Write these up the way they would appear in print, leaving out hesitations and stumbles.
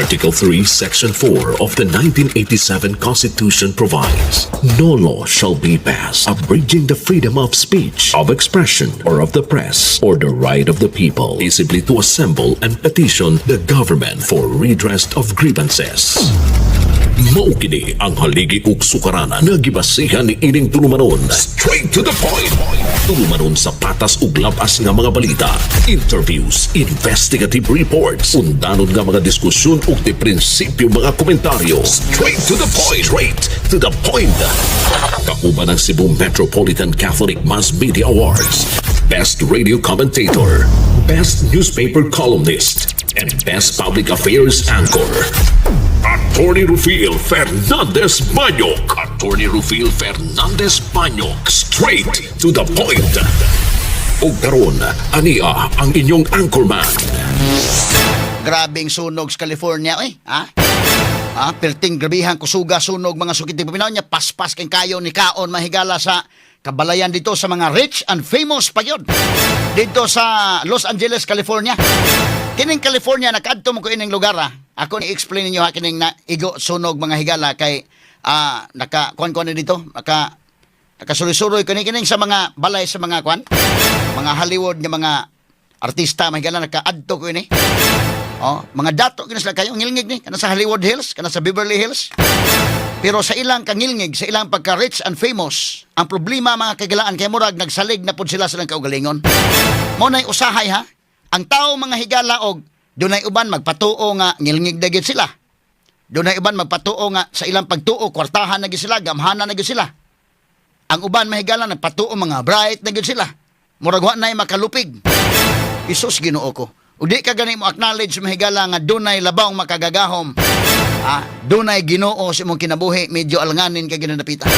Article 3, Section 4 of the 1987 Constitution provides, "No law shall be passed abridging the freedom of speech, of expression, or of the press, or the right of the people peaceably to assemble and petition the government for redress of grievances." Mao kini ang haligi ug sukaranan nga gibasihan ni ining tulumanon. Straight to the point. Tulumanon sa patas ug labas nga mga balita, interviews, investigative reports, undanon nga mga diskusyon ug di prinsipyo mga komentaryo. Straight to the point. Straight to the point. Kauban ang Cebu Metropolitan Catholic Mass Media Awards, Best Radio Commentator, Best Newspaper Columnist, and Best Public Affairs Anchor. Attorney Rufil Fernandez Banyok. Attorney Rufil Fernandez Banyok. Straight to the point. Ug karon, ania ang inyong anchorman. Grabing sunog sa California, eh. Ha? Ha? Perting grabihan kusuga sunog, mga suki tigpaminaw niya. Paspas kay kayo ni kaon mahigala sa kabalayan dito sa mga rich and famous pa yun. Dito sa Los Angeles, California. Kining California, nakadto mo ko ining lugar, ha. Ako ni-explain ninyo ha, kining na igo sunog, mga higala, kay naka kuan kuan dito, nakasuroy-suroy ko ni kining sa mga balay sa mga kuan, mga Hollywood nga mga artista, mga higala, nakaadto ko ini. Oh, mga dato kini sila kayo ngilngig ni kana sa Hollywood Hills, kana sa Beverly Hills. Pero sa ilang kangilngig, sa ilang pagka rich and famous, ang problema, mga kagilaan, kay murag nagsalig na pud sila sa ilang kaugalingon. Mo nay usahay ha. Ang tao, mga higala, og dunay uban magpatuo nga ngilngig na gyud sila. Dunay uban magpatuo nga sa ilang pagtuo kwartahan na gyud sila, gamhanan na gyud sila. Ang uban, mahigala, nagpatuo mga bright na gyud sila. Murag wa nay makalupig. Isus, Ginoo ko. Ug di ka gani mo acknowledge, mahigala, nga dunay labawng makagagahom. Ah, dunay Ginoo sa imong kinabuhi, medyo alanganin kay ginadapita.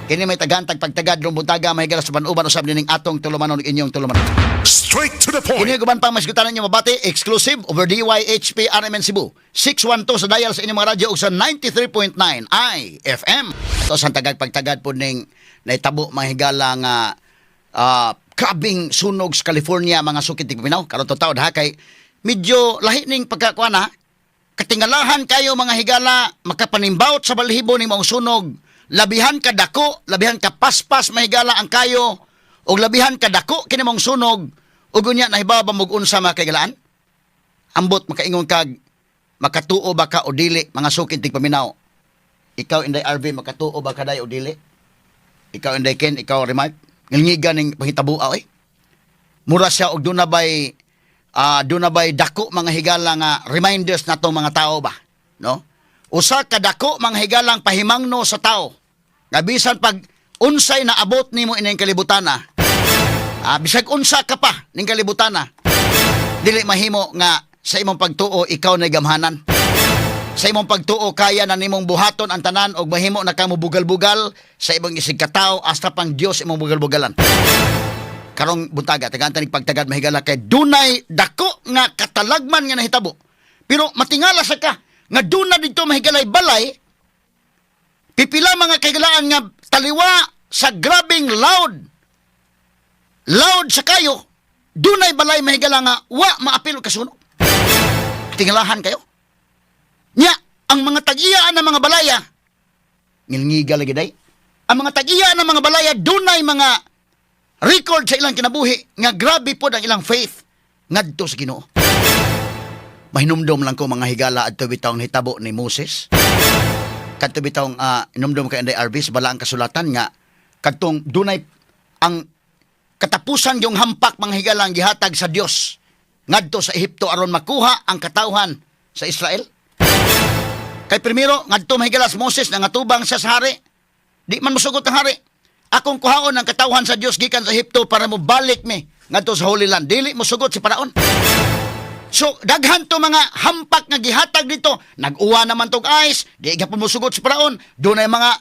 Kini may tagantag pagtagad rong buntaga, mahigala, sa panuban usab nining atong tulumanon, inyong tulumanon. Straight to the point. Kini guban pang mas gutanan niyo mabati exclusive over DYHP RMN Cebu. 612 sa dial sa inyong mga radyo ug sa 93.9 IFM. Ito sa tagag pagtagad po ning naitabo, mahigala, nga grabing sunog sa California, mga suki tigpaminaw. Karon to taod ha, kay medyo lahi ning pagkakuan ha. Katingalahan kayo, mga higala, makapanimbawot sa balhibo ning maong sunog. Labihan ka dako, labihan ka paspas, mahigala, ang kayo ug labihan ka dako kini mong sunog ug unya nahibaw ba mo unsa, mga kahigalaan? Ambot makaingon kag makatuo ba ka o dili, mga suki tigpaminaw. Ikaw, Inday RV, makatuo ba ka day o dili? Ikaw, Inday Ken, ikaw, Remark, ngilngigan ning panghitabua oy. Mura siya og duna bay dako, mga higala, nga reminders nato mga tao ba, no? Usa ka dako, mga higalang pahimangno sa tao. Nga bisan pag unsay naabot nimo ining kalibutan na, bisag unsa ka pa ning kalibutan na, dili mahimo nga sa imong pagtuo ikaw na gamhanan. Sa imong pagtuo kaya na nimong buhaton ang tanan og mahimo na kamo bugal-bugal sa imong isig katao, hasta pang Dios imong bugal-bugalan. Karong buntaga, tagaan nig pagtagad, mahigala, kay dunay dako nga katalagman nga nahitabo. Pero matingala sa ka nga duna dito, mahigalay, balay pipila, mga kahigalaan, nga taliwa sa grabing loud loud sa kayo, dunay balay, mahigala, nga wa maapil kasunog. Tingalahan kayo. Nya, ang mga tag-iya ng mga balaya, ngilngiga lagi day. Ang mga tag-iya ng mga balaya, dunay mga record sa ilang kinabuhi nga grabe pod ang ilang faith ngadto sa Ginoo. Mahinumdom lang ko, mga higala, adto bitawng hitabo ni Moses. Kadto bitawng inumdom kay Inday Arvis bala ang kasulatan nga kadtong dunay ang katapusan yung hampak, mga higala, ang gihatag sa Dios ngadto sa Ehipto aron makuha ang katawhan sa Israel. Kay primero ngadto, mahigala, si Moses nangatubang siya sa hari. Di man mosugot ang hari. "Akong kuhaon ang katawhan sa Dios gikan sa Ehipto para mo balik mi ngadto sa Holy Land." Dili mosugot si Paraon. So, daghan to mga hampak nga gihatag dito. Nag-uwa naman tog ice, di gyapon mosugot si Paraon. Dunay mga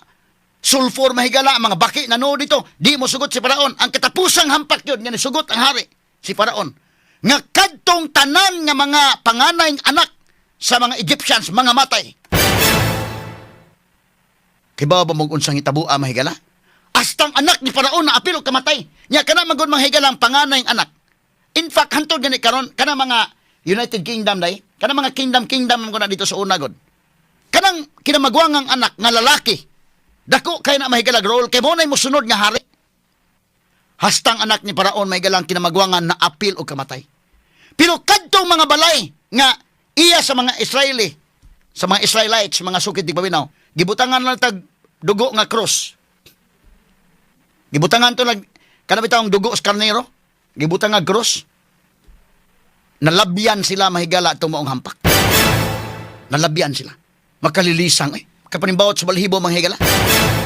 sulfur, mahigala, mga baki na no dito. Di mosugot si Paraon. Ang katapusang hampak yun, nga nisugot ang hari, si Paraon. Nga kadtong tanan nga mga panganay anak sa mga Egyptians, mga matay. Kibaw ba mong unsang hitabua, mahigala? Astang anak ni Paraon na apil og kamatay. Nya kana man gud, mga higala, ang panganay anak. In fact, hantod gani karon kana mga United Kingdom day. Kanang mga kingdom kingdom ko na dito sa una god. Kanang kinamagwangang anak nga lalaki. Dako kay na mahigalag role kay mo nay mosunod nga hari. Hastang anak ni Paraon, mahigalang kinamagwangan, na apil og kamatay. Pero kadtong mga balay nga iya sa mga Israeli, sa mga Israelites, mga sukit di paminaw, gibutangan lang tag dugo nga cross. Gibutangan to nag kana bitawng dugo sa karnero, gibutangan nga cross. Nalabyan sila, mahigala, itong maong hampak. Nalabyan sila. Makalilisang eh. Kapanimbawot sa balhibo, mga higala.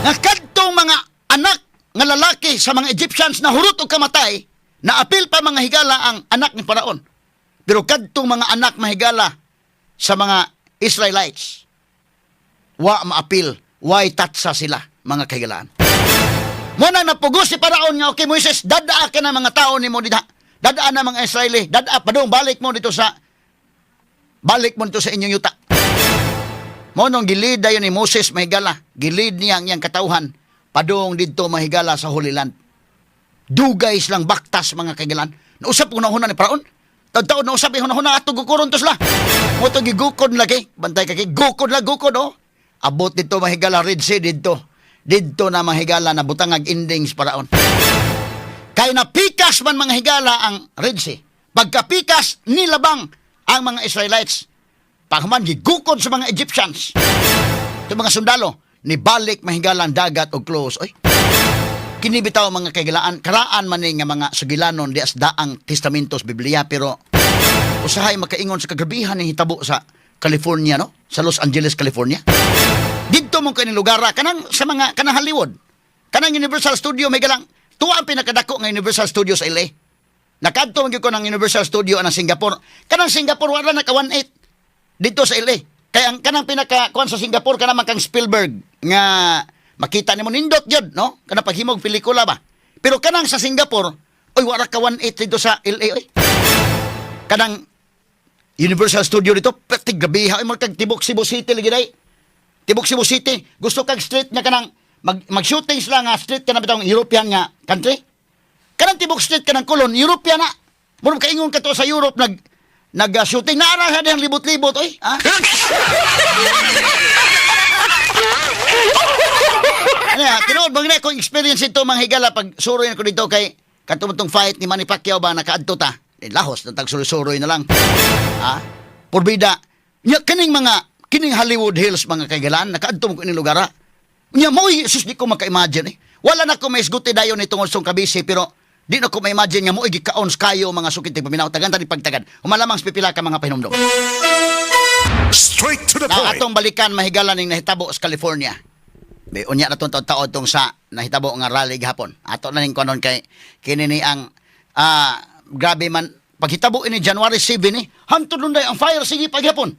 Nga kadtong mga anak nga lalaki sa mga Egyptians na hurot og kamatay, naapil pa, mga higala, ang anak ni Paraon. Pero kadtong mga anak, mahigala, sa mga Israelites, wa maapil, way tatsa sila, mga kahigalaan. Mo na napugos si Paraon nga, "Okay Moises, dadaa ka na mga tao nimo dida. Dadaa na mga Israeli, dadaa padung balik mo dito sa inyong yuta." Mo nung gilid dayon ni Moses, mahigala, gilid niya ang iyang katawhan padung didto, mahigala, sa Holy Land. Dugay silang baktas, mga kahigalaan. Nausap ko na ni Paraon. Taon-taon nausap yung hunahuna ato gukuron to sila. Mo to gigukod lagi, bantay ka kay gukod la gukod oh. Abot dito, mahigala, Red Sea didto. Didto na, mahigala, na butangag endings Paraon. Kay napikas man, mga higala, ang Red Sea. Pagkapikas, nilabang ang mga Israelites. Paghuman, gigukod sa mga Egyptians. Ito mga sundalo, nibalik, mahigala, ang dagat og close. Oy, kini bitaw, mga kahigalaan, karaan man ni nga mga sugilanon di as daang testamentos Biblia, pero usahay makaingon sa kagrabihan ni hitabo sa California, no? Sa Los Angeles, California. Didto mo kani lugar kanang sa mga kanang Hollywood. Kanang Universal Studio may galang tuwa ang pinakadako nga Universal Studio sa LA. Nakadto man gyud ko ng Universal Studio ng Singapore. Kanang Singapore wala naka 1.8 dito sa LA. Kaya ang kanang pinaka kuan sa Singapore, kanang man kang Spielberg nga makita nimo nindot gyud, no? Kanang paghimog pelikula ba. Pero kanang sa Singapore, oy, wala ka 1.8 dito sa LA, oy. Kanang Universal Studio dito, pati grabe ha, kag tibok Cebu City lagi day. Tibok Cebu City, gusto kag street nga kanang mag-shooting sila nga street kanang bitawng European nga country. Kanang tibok street kanang Colon, European na. Murag kaingon ka to sa Europe nag nag shooting na ara sa dihang libot-libot oy. Ha? Ano ya, tinuod bang na kung experience ito, mga higala, pag suroy ko dito kay katong tong fight ni Manny Pacquiao ba, nakaadto ta. Eh, lahos na tag suroy na lang. Ha? Porbida. Nya kining mga kining Hollywood Hills, mga kaigalan, nakaadto mo ko ini lugar ha. Nya mo sus, di ko maka-imagine eh. Wala na ko maisguti dayon ni tungod sa kabisi, pero di na ko ma-imagine nga mo gikaon kayo, mga sukit paminaw tagan tani pagtagad. Humalamang sa pipila ka mga pahinumdom. Straight to the Na point. atong balikan, mahigala, ning nahitabo sa California. May unya na tong taon tong sa nahitabo nga rally gahapon. Ato na ning kunon kay kini ni ang grabe man paghitabo ini January 7 ni hantod lunday ang fire sige paghapon.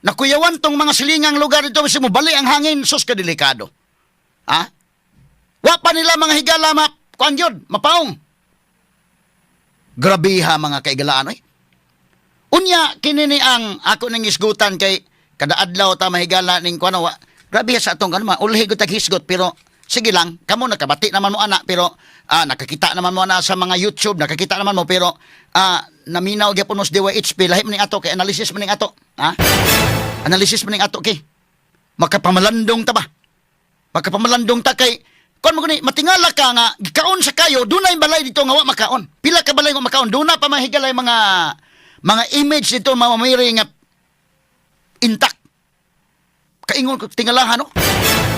Nakuyawan tong mga silingang lugar dito kasi mo bali ang hangin, sus ka delikado. Ha? Wa pa nila, mga higala, ma kuan gyud, mapaong. Grabeha, mga kaigalaan oy. Unya kini ni ang ako ning isgutan kay kada adlaw ta, mahigala, ning kuno wa. Grabe sa atong kuno, ulhi gud tag hisgot, pero sige lang, kamo nakabati naman mo ana, pero nakakita naman mo ana sa mga YouTube, nakakita naman mo, pero naminaw gyapon mo sa DYHP, lahi man ning ato kay analysis man ning ato, ha? Analysis man ning ato kay makapamalandong ta ba? Makapamalandong ta kay kon mo gani matingala ka nga gikaon sa kayo, dunay balay dito nga wa makaon. Pila ka balay nga makaon, duna pa mahigalay mga image dito mamamiri nga intact. Kaingon ko tingalahan, no?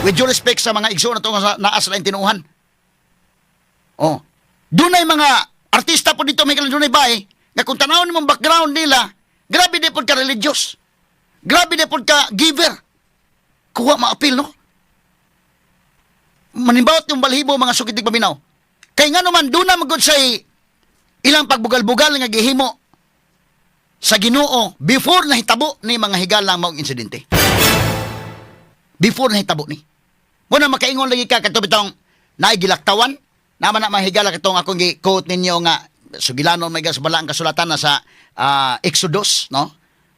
With due respect sa mga igsoon na to nga naa sa laing tinuohan. Oh. Dunay mga artista po dito may dunay bay nga kung tanawon nimong background nila, grabe di pod ka religious. Grabe di pod ka giver. Kuha maapil, no? Manimbawot yung balhibo, mga sukitig paminaw. Kay nga naman, doon na magod say ilang pagbugal-bugal nga gihimo sa Ginoo before nahitabo ni, mga higala, maong insidente. Before nahitabo ni. Muna makaingon lagi ka kadto bitong naay gilaktawan, naman na, mga higala, katong akong gi-quote ninyo nga sugilanon may gas balaang kasulatan na sa Exodus, no?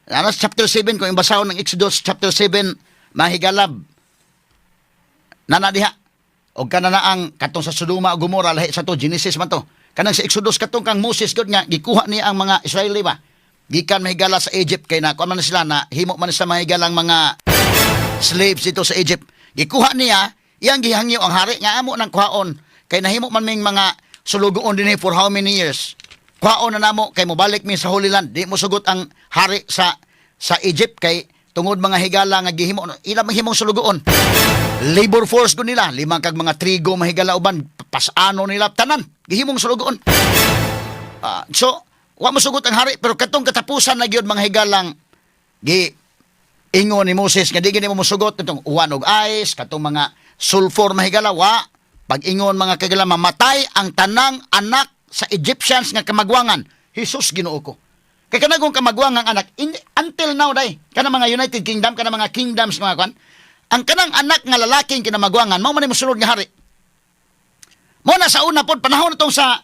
Ano, chapter 7, kung imbasahon ng Exodus chapter 7, mahigalab nana diha. Og kana na ang katong sa Sodoma ug Gomora, lahi sa to, Genesis man to. Kanang sa Exodus, katong kang Moses gud nga gikuha niya ang mga Israeli ba. Gikan mahigala sa Egypt kay na kuan man sila, na himo man sa mahigalang mga slaves dito sa Egypt. Gikuha niya, iyang gihangyo ang hari nga amo nang kuhaon kay nahimo man ming mga sulugoon dinhi for how many years. Kuhaon na namo kay mobalik mi sa Holy Land. Di mo sugot ang hari sa Egypt kay tungod mga higala nga gihimo ila mahimong sulugoon. Labor force ko nila, limang kag mga trigo mahigala uban pasano nila tanan gihimong sulugoon. So wa mo sugot ang hari, pero katong katapusan na gyud, mga higalang, gi ingon ni Moses nga di gini mo mosugot itong uwan og ice, katong mga sulfur, mahigala, wa. Pag-ingon, mga kagala, mamatay ang tanang anak sa Egyptians nga kamagwangan. Jesus, Ginoo ko. Kay kanagong kamagwangang anak until now day, kana mga United Kingdom, kana mga kingdoms, mga kwan, ang kanang anak nga lalaking kinamagwangan mao man ni mosunod nga hari. Mo na sa una pod panahon itong sa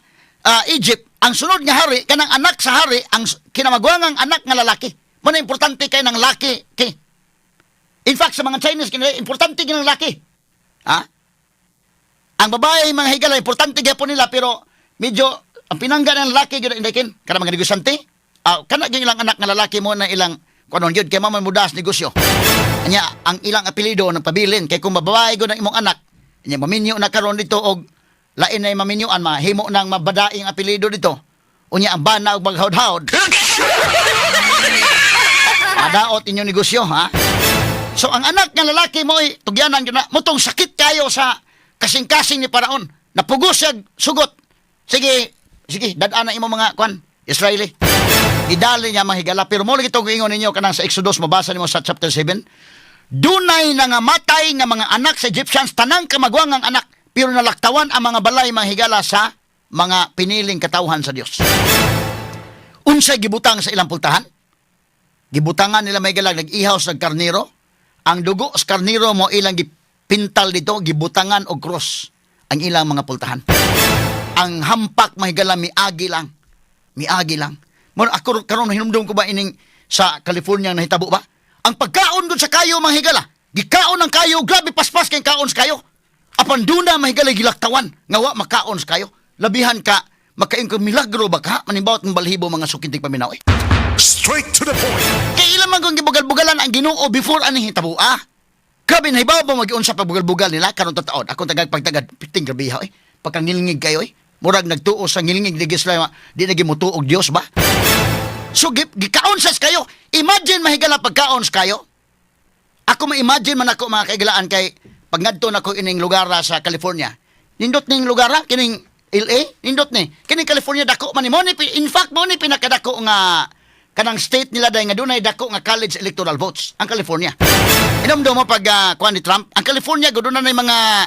Egypt, ang sunod nga hari kanang anak sa hari, ang kinamagwangang anak nga lalaki. Mo na importante kay ng laki kay. In fact, sa mga Chinese kini importante kay ng laki. Ha? Ang babae, mga higala, importante gyapon nila, pero medyo ang pinangga ng lalaki gyud indakin kana mga negosyante. Kana gyud ilang anak nga lalaki mo na ilang kunon gyud kay mao man mudas negosyo. Anya ang ilang apelyido ng pabilin kay kung babae gyud ang imong anak, anya maminyo na karon dito og lain na maminyuan, mahimo nang mabadaing apelyido dito. Unya ang bana og maghawd-hawd. Madaot inyong negosyo, ha? So ang anak nga lalaki mo ay tugyanan gyud na mutong sakit kayo sa kasing-kasing ni Paraon. Napugos siya sugot. Sige, sige, dad-an na imo mga kwan, Israeli. Gidali niya, mga higala, pero mo lagi itong ingon ninyo kanang sa Exodus, mabasa nimo sa chapter 7. Dunay nangamatay nga mga anak sa Egyptians, tanang kamagwangang anak, pero nalaktawan ang mga balay, mga higala, sa mga piniling katawhan sa Dios. Unsay gibutang sa ilang pultahan? Gibutangan nila, may galag, nag-ihaw sa karniro. Ang dugo sa karniro mo ilang gipintal dito, gibutangan og cross ang ilang mga pultahan. Ang hampak, mahigala, miagi lang. Miagi lang. Mo ako karon hinumdum ko ba ining sa California nahitabo ba? Ang pagkaon gud sa kayo, mga higala. Gikaon ang kayo, grabe paspas kay kaon sa kayo. Apan duna, mahigala, gilaktawan nga wa makaon sa kayo. Labihan ka makain ko, milagro ba ka manimbawot ng balhibo, mga sukintig paminaw eh. Straight to the point. Kay ilan man kung gibugal-bugalan ang Ginoo before ani hitabo ah. Grabe na hibaw ba mag-unsa pagbugal-bugal nila karon taon. Ako tagag pagtagad piting grabe ha eh. Pagkangilngig kayo eh. Murag nagtuo sa ngilngig di sila di na gimutuo og Dios ba? So gikaon sa kayo. Imagine, mahigala, pagkaon sa kayo. Ako ma-imagine man ako, mga kaigalaan, kay pag ngadto nako ining lugar sa California. Nindot ning lugar kining LA, nindot ni. Kining California dako man ni mo ni, in fact mo ni pinakadako nga kanang state nila dahil nga dunay dako nga college electoral votes ang California. Inomdum mo pag kuan ni Trump, ang California gud na mga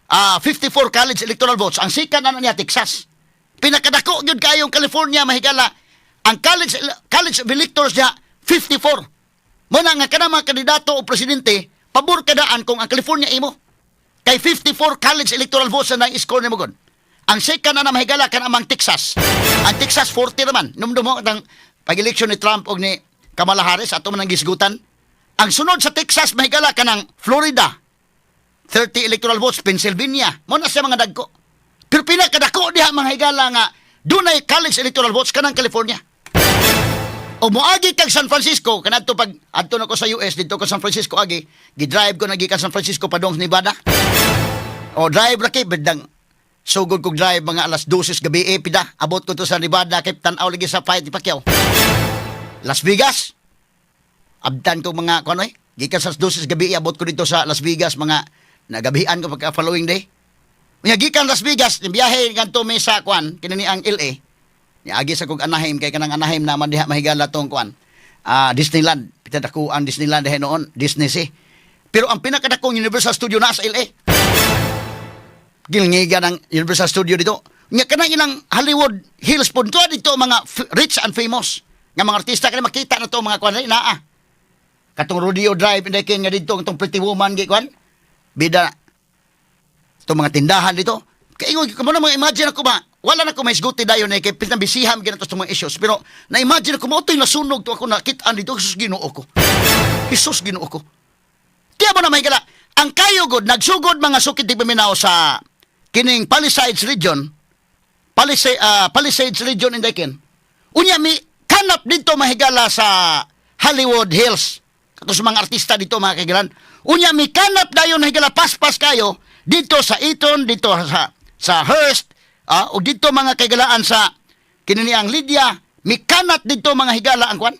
54 college electoral votes. Ang sikat na niya Texas. Pinakadako gyud kayong California, mahigala. Ang college college of electors niya 54. Mo na nga kanang mga kandidato o presidente, pabor kadaan kung ang California imo. Kay 54 college electoral votes na na-score nimo gud. Ang second na mahigala kan amang Texas. Ang Texas 40 naman. Numdum mo ang pag-eleksyon ni Trump og ni Kamala Harris ato man ang gisgutan. Ang sunod sa Texas, mahigala, kanang Florida. 30 electoral votes, Pennsylvania. Mo na siya mga dagko. Pero pinakadako diha, mga higala, nga dunay college electoral votes kanang California. O moagi kag San Francisco kanadto, pag adto na ko sa US didto ko San Francisco agi, gi-drive ko na gikan San Francisco padong Nevada. O drive ra kay bidang sugod kog drive mga alas 12 gabi eh, pida abot ko to sa Nevada kay tan-aw lagi sa fight ni Pacquiao. Las Vegas. Abtan ko mga kuno eh. Gikan sa 12 gabi abot ko dito sa Las Vegas mga nagabihan ko pagka following day. Unya gikan Las Vegas, biyahe ngadto mi sa kuan kini ang LA. Niagi sa kog Anaheim kay kanang Anaheim naman diha, mahigala, tong kuan. Disneyland, pitadako ang Disneyland diha noon, Disney Sea. Pero ang pinakadakong Universal Studio na sa LA. Gilngigan ang Universal Studio dito. Nya kanang ilang Hollywood Hills po dito, dito mga rich and famous nga mga artista kani makita na to mga kuan naa. Katong Rodeo Drive inday nga dito katong Pretty Woman gi kuan. Bida itong mga tindahan dito. Kaya ingon ko mo na mga imagine ako ba, wala na ko mahisguti dayon eh, kay pinabisiham ginato sa mga issues. Pero na-imagine ako, mo ito'y nasunog to ako nakita dito, Jesus, Ginoo ko. Jesus, Ginoo ko. Tiya mo na may gala, ang kayugod, nagsugod, mga sukit di paminaw, sa kining Palisades region, Palisades region in Dakin. Unya mi Mikanap dito, mahigala, sa Hollywood Hills. Kato sa mga artista dito, mga kahigalaan. Unya mikanap dayon, higala, paspas kayo dito sa Eton, dito sa Hearst, o dito, mga kahigalaan, sa kinini ang Lydia, mikanat dito, mga higala, ang kwan,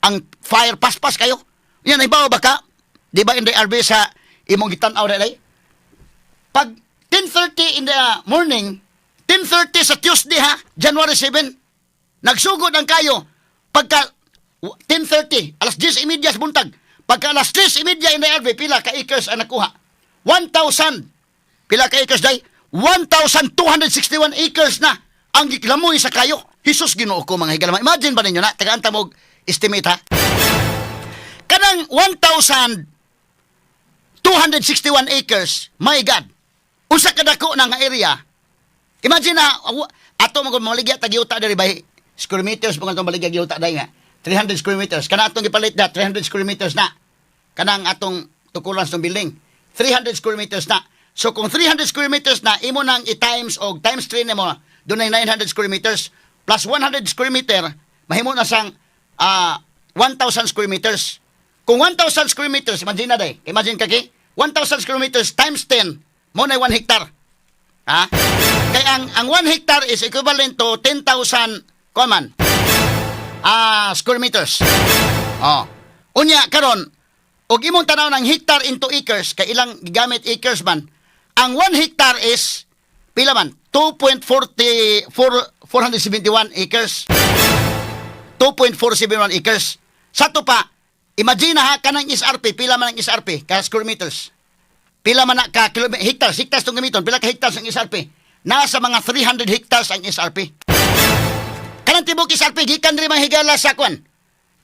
ang fire, paspas kayo. Yan ay ba ka? Di ba in the RB sa imong gitan-aw dai? Pag 10:30 in the morning, 10:30 sa Tuesday ha, January 7, nagsugod ang kayo pagka 10:30, alas 10:30 sa buntag. Pagka alas 3:30 in the RB, pila ka acres ang nakuha? 1,000. Pila ka acres day? 1,261 acres na ang giklamoy sa kayo. Jesus, Ginoo ko, mga higala. Imagine ba ninyo na? Tagaan ta mo estimate ha. Kanang 1,261 acres, my God. Unsa kadako na nga area? Imagine na, ato mo kung maligya tag yuta diri by square meters mo atong maligya yuta dai nga. 300 square meters. Kana atong gipalit na 300 square meters na. Kanang atong tukulan sa building. 300 square meters na. So kung 300 square meters na imo nang i-times og times 3 nimo, dunay 900 square meters plus 100 square meter, mahimo na sang 1,000 square meters. Kung 1,000 square meters, imagine na day. Imagine ka ki, 1,000 square meters times 10, mo na 1 hectare. Ha? Kay ang 1 hectare is equivalent to 10,000 kuan man square meters. Oh. Unya karon og imong tanaw ng hectare into acres kay ilang gigamit acres man. Ang 1 hectare is pila man? 2.44 471 acres. 2.471 acres. Sa to pa, imagine ha, kanang SRP, pila man ang SRP, ka square meters? Pila man na ka hectares, hectares itong gamiton, pila ka hectares ang SRP? Nasa mga 300 hectares ang SRP. Kanang tibok SRP, gikan diri, mga higala, sa kwan.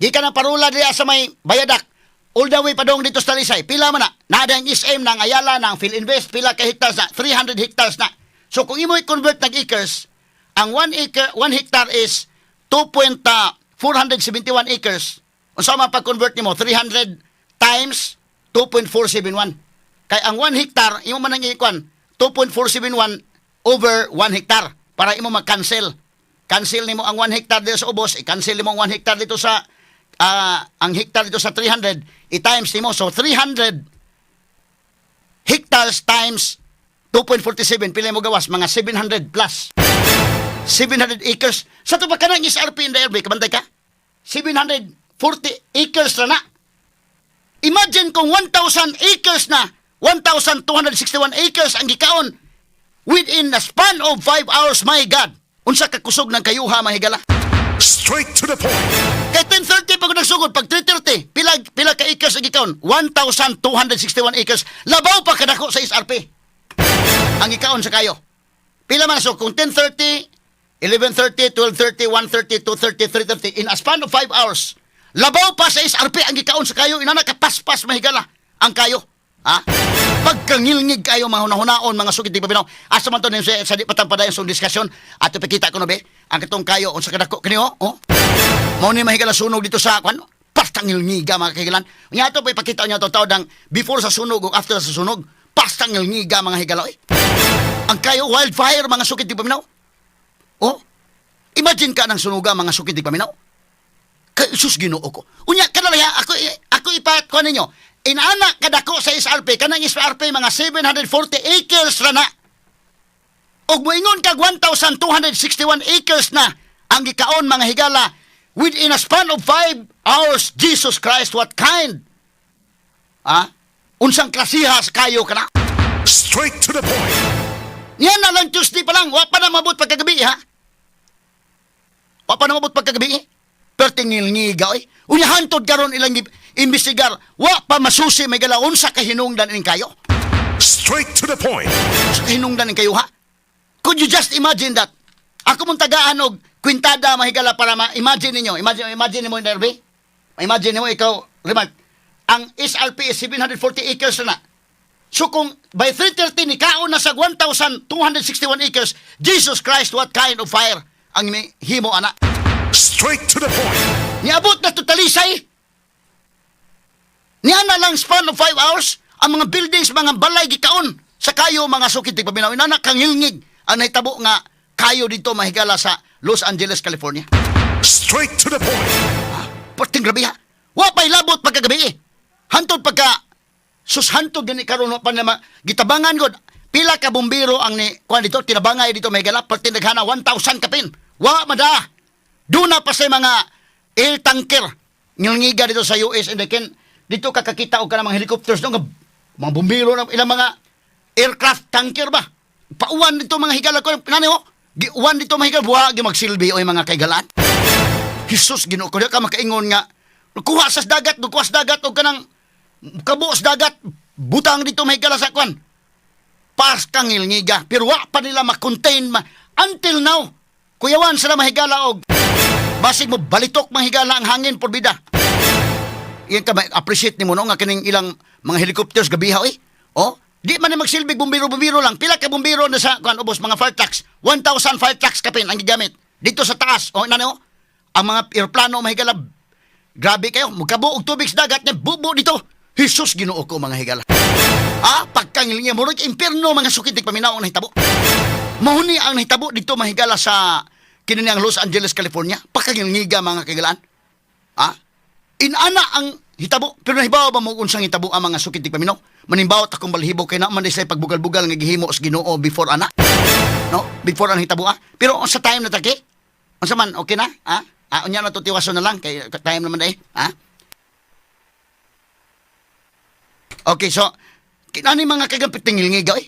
Gikan ang parula diri sa may Bayadak. All the way padong dito sa Talisay. Pila man na? Naa ang SM, nang Ayala, nang Filinvest, pila ka hectares na? 300 hectares na. So kung imo i-convert nag acres, ang 1 acre, 1 hectare is 2.471 acres. Unsa man pag-convert nimo? 300 times 2.471. Kay ang 1 hectare, imo man ang ikuan, 2.471 over 1 hectare para imo mag-cancel. Cancel nimo ang 1 hectare dito sa ubos, i-cancel nimo ang 1 hectare dito sa ang hectare dito sa 300, i-times nimo. So 300 hectares times 2.47, pila mo gawas? Mga 700 plus. 700 acres. Sa to pa kanang SRP in the RB, kabantay ka? 740 acres na na. Imagine kung 1,000 acres na, 1,261 acres ang gikaon within a span of 5 hours, my God. Unsa ka kusog ng kayuha, mahigala. Straight to the point. Kay 10:30 pag nagsugod, pag 3:30, pila, pila ka acres ang gikaon? 1,261 acres. Labaw pa kadako sa SRP ang gikaon sa kayo. Pila man so kung 10:30, 11:30, 12:30, 1:30, 2:30, 3:30, in a span of 5 hours. Labaw pa sa SRP ang gikaon sa kayo, inana kapaspas, mahigala, ang kayo. Ha? Pagkangilngig kayo mga hunahunaon, mga sukit di paminaw. Asa man to ninyo sa di patampadayon sa diskusyon? Ato pakita ko no be, ang katong kayo unsa kadako kini oh. Oh. Mao ni, mahigala, sunog dito sa kwan. Pastangilngiga, mga kahigalan. Nya ato pa ipakita niya to tawd ang before sa sunog ug after sa sunog. Pastangilngiga, mga higala eh. Ang kayo, wildfire, mga sukit di paminaw. Oh. Imagine ka ng sunuga, mga sukit di paminaw. Kay sus, Ginoo ko. Unya kanalaya ako ako ipa kuan ninyo. Inana kadako sa SRP, kanang SRP mga 740 acres ra na. Og moingon kag 1,261 acres na ang gikaon, mga higala, within a span of 5 hours. Jesus Christ, what kind? Ah? Unsang klasihas kayo kana? Straight to the point. Yan na lang Tuesday pa lang, wa pa na mabot pagkagabi ha. Wa pa na mabot pagkagabi eh. Pertingilngiga oy. Unya hantod karon ilang imbestigar, wa pa masusi may gala unsa ka hinungdan ning kayo. Straight to the point. Unsa ka hinungdan ning kayo ha? Could you just imagine that? Ako mong tagaan og kwintada, mahigala, para ma-imagine ninyo. Imagine, imagine nimo, Nerby. Imagine nimo ikaw, remark. Ang SRP is 740 acres na. So kung by 3:30 ni kaon na sa 1,261 acres, Jesus Christ, what kind of fire ang himo ana? Straight to the point. Niabot na to Talisay. Niya na lang span of 5 hours, ang mga buildings, mga balay gikaon sa kayo, mga sukit di paminaw. Inana kangilngig ang nahitabo nga kayo dito, mahigala, sa Los Angeles, California. Straight to the point. Perting grabe ha. Wa pa'y labot pagkagabi eh. Hantod pagka sus, hantod gani karon wa pa na gitabangan god. Pila ka bumbero ang ni kuan dito, tinabangay dito, may gala, perting daghana, 1,000 kapin. Wa mada. Duna pa sa mga air tanker ngilngiga dito sa US and ken dito kakakita og kanang mga helicopters no nga mga bumbero na ilang mga aircraft tanker ba. Pauwan dito, mga higala ko nani oh. Giuwan dito, mga higala, buwa gi magsilbi oy, mga kaigalaan. Jesus, Ginoo ko, di ka makaingon nga kuha sa dagat, kuha sa dagat og kanang kabo sa dagat, butang dito, mahigala, sa kwan. Pas kang ngilngiga, pero wa pa nila ma-contain ma until now. Kuyawan sila, mahigala, og basig mo balitok, mahigala, ang hangin por bida. Iyan ka appreciate nimo no nga kining ilang mga helicopters gabiha oy. Oh, di man ni magsilbig bumbero-bumbero lang. Pila ka bumbero na sa kuan ubos mga fire trucks. 1,000 fire trucks kapin ang gigamit dito sa taas. Oh, nano? Ang mga eroplano, mahigala. Grabe kayo, mukabo og tubig sa dagat nga bubo dito. Jesus, Ginoo ko, mga higala. Ah, pagkangil niya murag impierno, mga sukit paminaw, ang nahitabo. Mao ni ang nahitabo dito, mahigala, sa kini ang Los Angeles, California. Pagkangilngiga, mga kaigalaan. Ah? Inana ang hitabo. Pero nahibaw ba mo unsang hitabo ang mga sukit paminaw? Manimbawot akong balhibo kay na man sa pagbugal-bugal nga gihimo sa Ginoo before ana. No? Before ang hitabo ah. Pero sa time na taki? Unsa man, okay na? Ah? Ah, unya na to, tiwason na lang kay time naman eh. Ah? Okay, so kinani mga kagampit ngilngiga eh.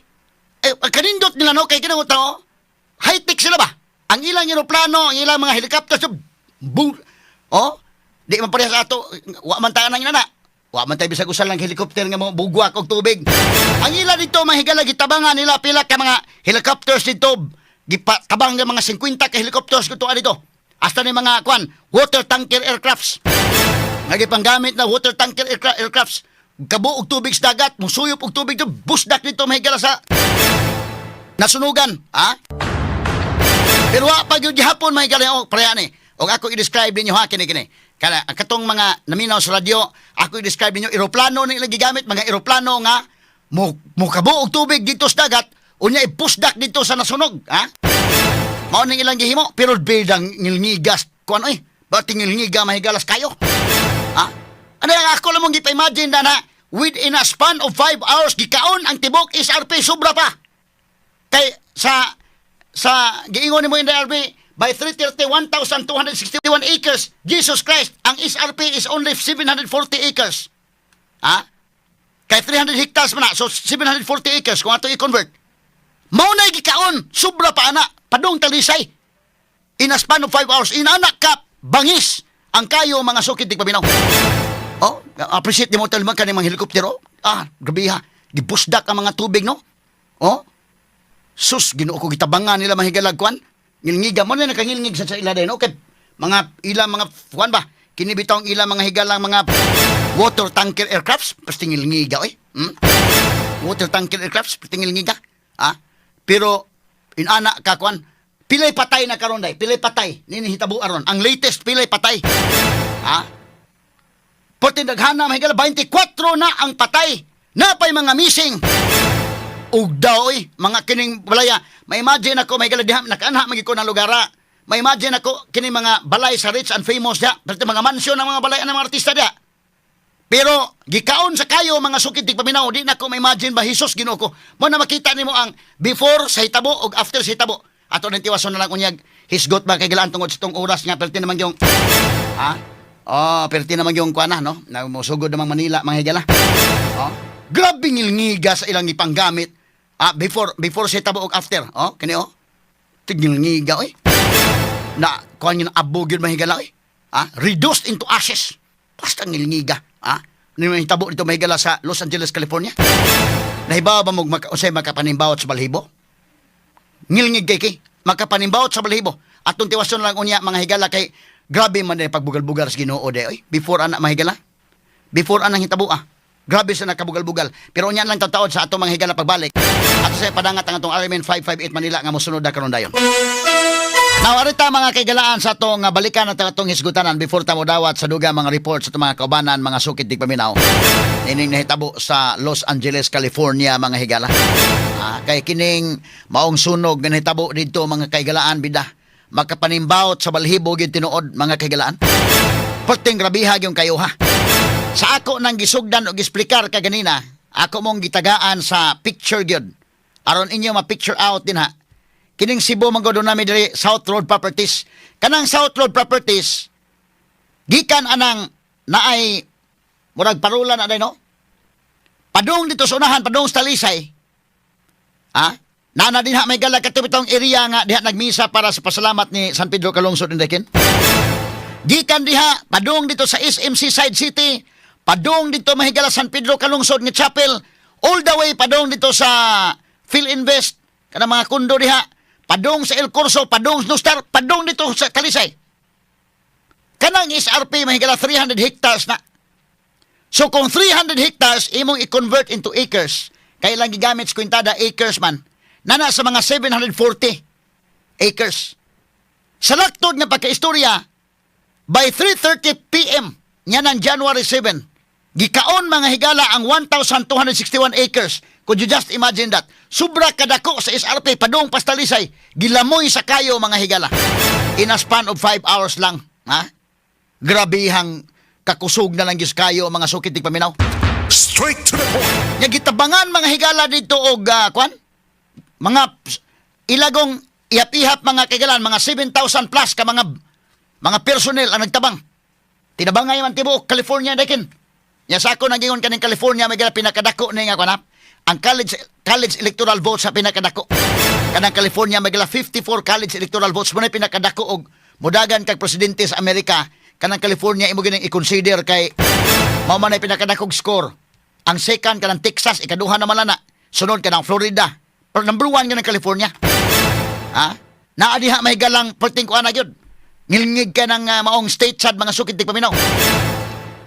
Eh, kanindot nila no kay kinang tao. High-tech sila ba? Ang ilang eroplano, ang ilang mga helicopter, so, boom. Oh, di man pareha sa ato, wa man tayo nang inana. Wa man tayo bisag usa lang helicopter nga mo bugwak og tubig. Ang ila dito, mga higala, gitabangan nila pila ka mga helicopters dito. Gipatabang ng mga 50 ka helicopters kuto dito. Hasta ni mga kwan, water tanker aircrafts. Nga gipanggamit na water tanker aircrafts. Kabo og tubig sa dagat, musuyop og tubig dito, busdak dito, mahigala, sa nasunugan, ha? Pero wa pa gyud gihapon, mga higala, oh, pareha ni. Og ako i-describe ninyo ha, kini kini. Kana ang katong mga naminaw sa radyo, ako i-describe ninyo eroplano ni ilang gigamit, mga eroplano nga mo mukabo og tubig dito sa dagat, unya ipusdak dito sa nasunog, ha? Mao ning ilang gihimo, pero bidang ngilngigas kuan oy. Ba't ngilngiga, mahigalas kayo? Ha? Ano yung ako lang mong gipa-imagine na na within a span of 5 hours gikaon ang tibok SRP, sobra pa. Kay sa giingon nimo in the RB by 330, 1,261 acres. Jesus Christ, ang SRP is only 740 acres. Ha? Kay 300 hectares man na, so 740 acres kung ato i-convert. Mao na gikaon, sobra pa ana, padung Talisay. In a span of 5 hours, inana ka bangis ang kayo, mga sukid di paminaw. Oh, appreciate ni mo talman kani mga helikoptero. Ah, grabe ha. Gibusdak ang mga tubig no. Oh. Sus, Ginoo ko, gitabangan nila, mahigalag, kwan. Ngilngiga mo na nakangilngig sa ila din. Okay. Mga ilang mga kwan ba? Kini bitaw ang ilang mga higalang mga water tanker aircrafts, pasti ngilngiga oy. Water tanker aircrafts, pasti ngilngiga. Ah? Pero inana ka kwan, pilay patay na karon day, pilay patay nini hitabo aron. Ang latest, pilay patay. Ah? Porte daghana, mahigala, 24 na ang patay. Napay mga missing. Ug daw oy, mga kining balaya, ma-imagine ako, mahigala, diha nakaanha man gyud ko ng lugara. Ma-imagine ako kini mga balay sa rich and famous diha, pero mga mansyon ng mga balay ng mga artista diha. Pero gikaon sa kayo, mga sukid tig paminaw, di na ko ma-imagine ba, Jesus, Ginoo ko. Mo na makita nimo ang before sa hitabo ug after sa hitabo. Ato nang tiwason na lang unyag hisgot ba kay gilaan tungod sa tong oras nga perti naman yung ha? Oh, perti naman yung kuan na no. Na mosugod namang Manila, mga higala. Oh. Grabe ngilngiga sa ilang ipanggamit. Ah, before before sa hitabo ug after. Oh, kini oh. Tigngilngiga oy. Na kuan yun, abo gyud, mahigala oy. Ah, reduced into ashes. Basta ngilngiga, ah. Ni mahitabo dito, mahigala, sa Los Angeles, California. Nahibaw ba mo maka, unsay makapanimbawot sa balhibo? Ngilngig kay kay makapanimbawot sa balhibo. Atong tiwason lang unya, mga higala, kay grabe man din pagbugal-bugal sa Ginoo de oy. Before ana, mahigala. Before anang hitabo ah. Grabe sa nakabugal-bugal. Pero unya lang taod sa ato, mga higala, pagbalik. Ato sa padangat ang atong RMN 558 Manila nga mosunod na karon dayon. Now, arita, mga kaigalaan, sa atong balikan at atong hisgutanan before ta dawat sa duga mga reports sa atong mga kaubanan, mga sukid dig paminaw. Ining nahitabo sa Los Angeles, California, mga higala. Ah, kay kining maong sunog nga nahitabo didto, mga kaigalaan bida. Makapanimbawot sa balhibo gyud tinuod, mga kahigalaan. Perting grabiha gyud kayo ha. Sa ako nang gisugdan og gisplikar kaganina, ako mong gitagaan sa picture gyud. Aron inyo ma-picture out din ha. Kining Cebu man gud nami diri South Road Properties. Kanang South Road Properties gikan anang naay murag parulan na no? Padung dito sa unahan, padung sa Talisay. Ha? Nana din ha may gala kato bitong area nga diha nagmisa para sa pasalamat ni San Pedro Calungsod, indekin. Gikan diha, padung dito sa SM Seaside City, padung dito mahigala San Pedro Calungsod nga chapel, all the way padung dito sa Filinvest, kanang mga kundo diha, padung sa El Corso, padung sa Nustar, padung dito sa Talisay. Kanang SRP mahigala 300 hectares na. So kung 300 hectares imong i-convert into acres, kay lang gigamit sa kwintada acres man, nana sa mga 740 acres. Sa laktod nga pagkaistorya, by 3:30 p.m. nya ng January 7, gikaon, mga higala, ang 1,261 acres. Could you just imagine that? Sobra kadako sa SRP, padung pa sa Talisay, gilamoy sa kayo, mga higala. In a span of 5 hours lang. Ha? Grabihang kakusog na lang gyud kayo, mga sukit paminaw. Straight to the point. Nya gitabangan, mga higala, dito og kwan? Mga ilagong ihap-ihap, mga kaigalan, mga 7,000 plus ka mga personnel ang nagtabang. Tinabangay man tibuok California dakin. Nya sa ako nagingon kaning California may gala pinakadako ni nga kwan ha? Ang college college electoral votes sa pinakadako. Kanang California may gala 54 college electoral votes mo na pinakadako og mudagan kag presidente sa Amerika, kanang California imo gining i-consider kay mao man ay pinakadakog score. Ang second kanang Texas, ikaduha naman na. Sunod kanang Florida. Pero number one kanang California. Ha? Naa diha may galang perting kuan na gyud. Ngilngig ka ng maong state sad, mga sukit paminaw.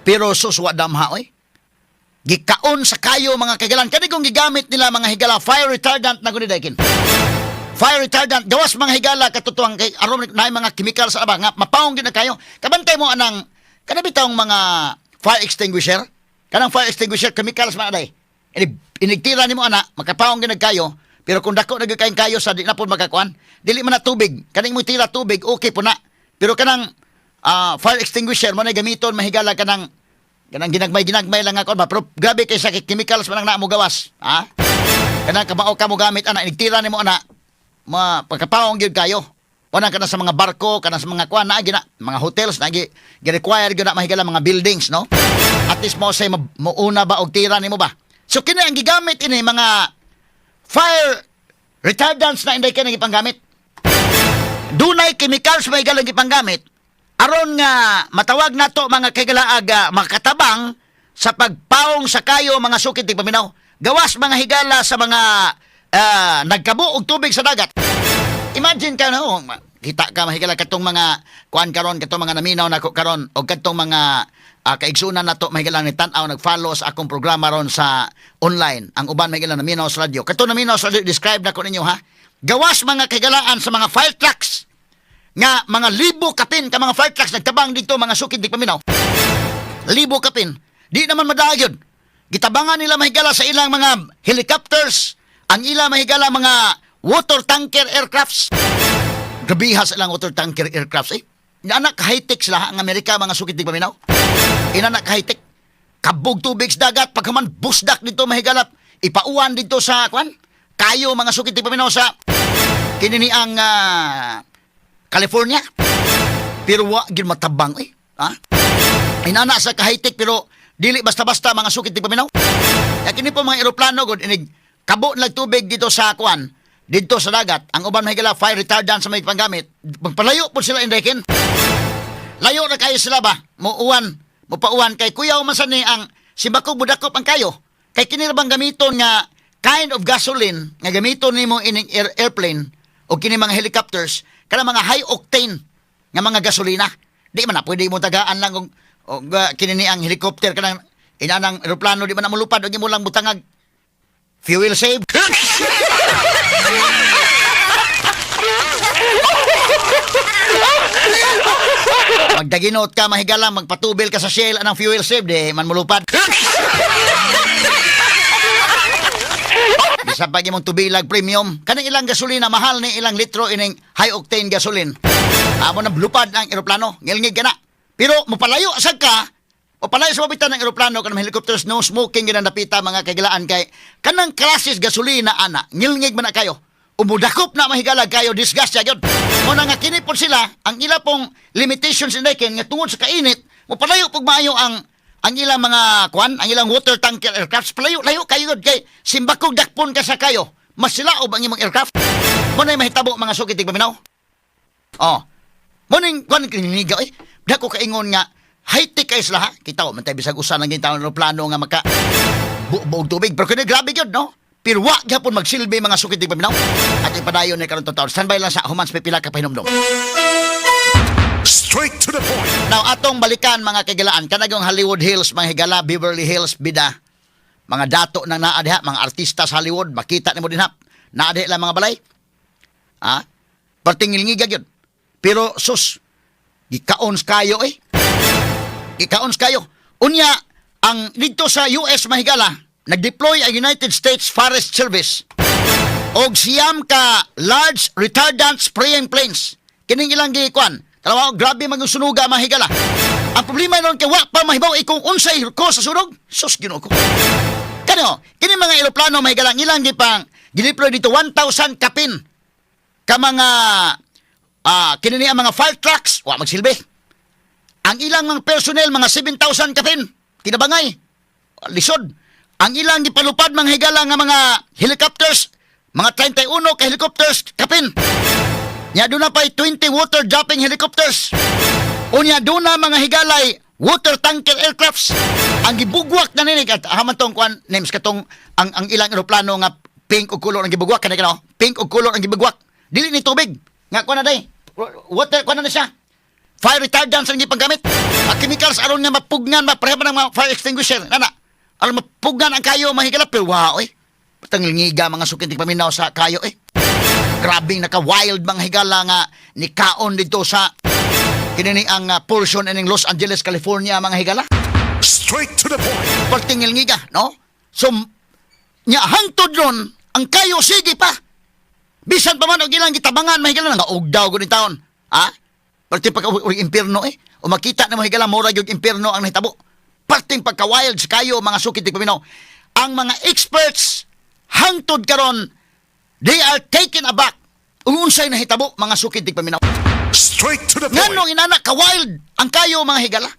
Pero sus, wa damha oy. Gikaon sa kayo, mga kaigalan. Kani kung gigamit nila, mga higala, fire retardant na guni daykin. Fire retardant gawas, mga higala, katutuang kay aron na mga chemical sa aba nga mapaong gyud na kayo. Kabantay mo anang kana bitawng mga fire extinguisher. Kanang fire extinguisher, chemicals man aday. Inig inigtira nimo ana, makapaong gyud na kayo. Pero kung dako na gyud kayong kayo sa di na po makakuan, dili man na tubig. Kaning mo tira tubig, okay po na. Pero kanang fire extinguisher mo na gamiton mahigala kanang kanang ginagmay-ginagmay lang ako ba, pero grabe kay sa chemicals man ang naa mo gawas, ha? Kanang kamao ka mo gamit ana, inigtira nimo ana, ma pagkapaong gyud kayo. Wala kana sa mga barko, kana sa mga kuan na gina, mga hotels na gi require gyud na mahigala mga buildings, no? At least mo say muuna ba og tira nimo ba. So kini ang gigamit ini mga fire retardants na inday kay gipanggamit. Dunay chemicals may galang gipanggamit aron nga matawag nato, mga kagalaag, makatabang sa pagpaong sa kayo, mga sukit paminaw. Gawas, mga higala, sa mga nagkabo og tubig sa dagat. Imagine ka no, kita ka mahigala katong mga kuan karon, katong mga naminaw nako karon og katong mga kaigsunan nato mahigala ni tan-aw nag-follow sa akong programa ron sa online. Ang uban mahigala naminaw sa radyo. Katong naminaw sa radyo, describe nako ninyo ha. Gawas, mga kahigalaan, sa mga fire trucks nga mga libo kapin ka mga fire trucks nagtabang dito, mga sukid di paminaw. Libo kapin. Di naman madagyod. Gitabangan nila mahigala sa ilang mga helicopters, ang ilang mahigala mga water tanker aircrafts. Grabiha sa ilang water tanker aircrafts eh. Anak high-tech sila ang Amerika, mga sukid di paminaw. Inanak high-tech. Kabog tubig sa dagat, pagkaman busdak dito mahigalap, ipauan dito sa kwan. Kayo, mga sukid di paminaw, sa kinini ang California. Pero wa gid matabang eh. Ha? Inana sa ka-high-tech pero dili basta-basta, mga sukit di paminaw. Ya kini po mga eroplano gud inig kabo nag tubig dito sa kuan, dito sa dagat. Ang uban mahigala fire retardant sa may panggamit. Magpalayo po sila indekin. Layo na kayo sila ba? Muuwan, mupauwan kay kuyaw man sa ni ang sibakog budakop ang kayo. Kay kini ra bang gamiton nga kind of gasoline nga gamiton nimo ining airplane o kini mga helicopters, kana mga high octane nga mga gasolina. Di man na pwede mo tagaan lang og kini ni ang helicopter, kanang inanang eroplano, di man na mulupad og imo lang butangag fuel save. Magdaginot ka mahigala, magpatubil ka sa Shell anang fuel save, di man mulupad. Bisa pa imong tubilag premium. Kaning ilang gasolina, mahal ni ilang litro ining high octane gasoline. Amo nang lupad ang eroplano, ngilngig ka na. Pero mopalayo sad ka, mopalayo sa mabitan ng eroplano kanang helicopters, no smoking gyud ang dapita, mga kagilaan, kay kanang klases gasolina ana, ngilngig man na kayo. Umudakop na, mahigala kayo, disgust ya gyud. Mo na nga kini pod sila, ang ila pong limitations in nga tungod sa kainit, mopalayo pug maayo ang ilang mga kwan, ang ilang water tanker aircrafts, palayo layo kayo gyud kay simbakog dakpon ka sa kayo, masilaob ang imong aircraft. Mo na mahitabo, mga sukit tigpaminaw. Oh. Mo ning kwan kininiga eh. Dako kaingon nga high-tech kay sila ha. Kita ko man tay bisag usa nang gintawon eroplano nga maka buog tubig. Pero kini grabe gyud, no? Pero wa gyapon magsilbi, mga sukit tigpaminaw. At ipadayon ni karon taon. Standby lang sa human sa pipila ka pahinumdom. Straight to the point. Now atong balikan, mga kagilaan, kanagong Hollywood Hills, mga higala, Beverly Hills bida. Mga dato nang naa diha, mga artista sa Hollywood, makita nimo dinha. Naa diha lang mga balay. Ha? Perting ngilngiga gyud. Pero sus, gikaon kayo eh. Gikaon kayo. Unya, ang dito sa US, mahigala, nag-deploy ang United States Forest Service og 9 ka large retardant spraying planes. Kining ilang gikuan. Tanawa, grabe man yung sunuga, mahigala. Ang problema nun kay wa pa mahibaw eh kung unsay cause sa sunog. Sus, Ginoo ko. Kano, kini mga eroplano, mahigala, ang ilang gipang gideploy dito 1,000 kapin ka mga kini ni ang mga fire trucks, wa magsilbi. Ang ilang mga personnel, mga 7,000 kapin, tinabangay. Lisod. Ang ilang gipalupad, mga higala, nga mga helicopters, mga 31 ka helicopters kapin. Nya doon na pa'y 20 water dropping helicopters. Unya doon na, mga higalay, water tanker aircrafts. Ang gibugwak na nini at haman tong kuan names katong ang ilang eroplano nga pink og color ang gibugwak kani kano, pink og color ang gibugwak. Dili ni tubig. Nga kuan na day. Water kuan na siya. Fire retardants ang gipanggamit. Ang chemicals aron nga mapugnan, mapareha man ang mga fire extinguisher. Nana. Aron mapugnan ang kayo, mga higala, pero wow eh. Tangilngiga, mga sukintik paminaw, sa kayo eh. Grabing naka-wild, mga higala, nga nikaon dito sa kinini ang portion ining Los Angeles, California, mga higala. Straight to the point. Pagtingilngiga, no? So, nya hangtod ron, ang kayo sige pa. Bisan pa man og ilang gitabangan, mahigala nga ugdaw gud ni taon. Ha? Parte pagka og impierno eh. O makita na, mahigala, mura gyud impierno ang nahitabo. Parting pagka-wild sa kayo, mga sukit paminaw. Ang mga experts hangtod karon, they are taken aback ung unsay nahitabo, mga sukit paminaw. Straight to the point. Nganong inana ka wild ang kayo, mga higala?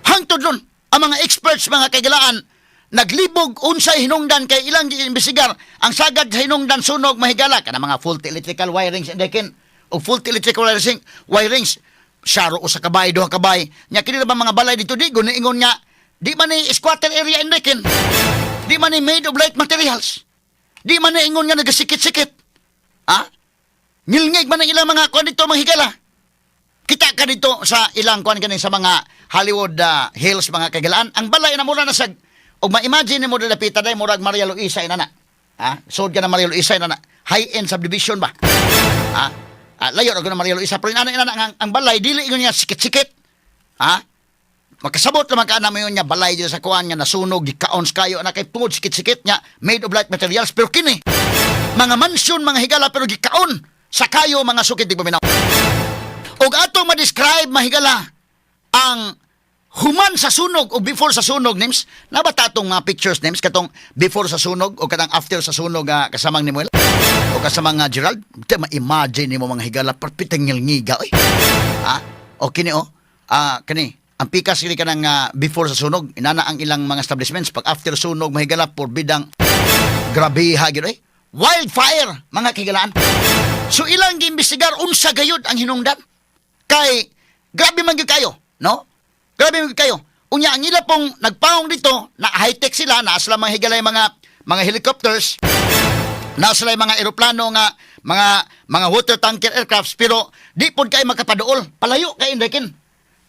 Hangtod ron, ang mga experts, mga kaigalaan, naglibog unsay hinungdan kay ilang giimbestigar ang sagad sa hinungdan sunog, mahigala, kana mga faulty electrical wirings and dekin o faulty electrical wirings syaro usa ka bay, duha ka bay. Nya kini na ba mga balay dito di ingon nga di man ni squatter area and dekin, di man ni made of light materials, di man ni ingon nga nagasikit-sikit, ha? Ngilngig man ang ilang mga kuan dito, mga higala. Kita ka dito sa ilang kuan kanin sa mga Hollywood Hills, mga kagalaan. Ang balay na mura na sa ug ma-imagine mo dapita day murag Maria Luisa inana. Ha? Sud ka na Maria Luisa inana. High-end subdivision ba? Ha? Ah, layo ra na Maria Luisa pero inana inana ang balay dili ingon niya sikit-sikit. Ha? Makasabot naman ka na mayon niya balay dito sa kuan nga nasunog, gikaon sa kayo na kay tungod sikit-sikit niya, made of light materials, pero kini mga mansion, mga higala, pero gikaon sa kayo, mga sukit di paminaw. Og atong ma-describe, mahigala, ang human sa sunog o before sa sunog, names nabata atong mga pictures, names, katong before sa sunog o katang after sa sunog, kasamang ni Muel o kasamang Gerald. Di ma-imagine nimo, mga higala, perpiteng ngilngiga oy. Ha, o kini oh, kini ang pikas kini kanang before sa sunog inana ang ilang mga establishments. Pag after sunog, mahigala, porbidang grabeha gyud eh. Wildfire, mga kahigalaan. So ilang giimbestigar unsa gayud ang hinungdan kay grabe man gyud kayo, no? Grabe man gyud kayo. Unya ang ila pong nagpaong dito na high-tech sila, naa sila, mga higalay, mga helicopters, naa sila mga eroplano nga mga water tanker aircrafts, pero di pod kay makapaduol. Palayo kay indekin.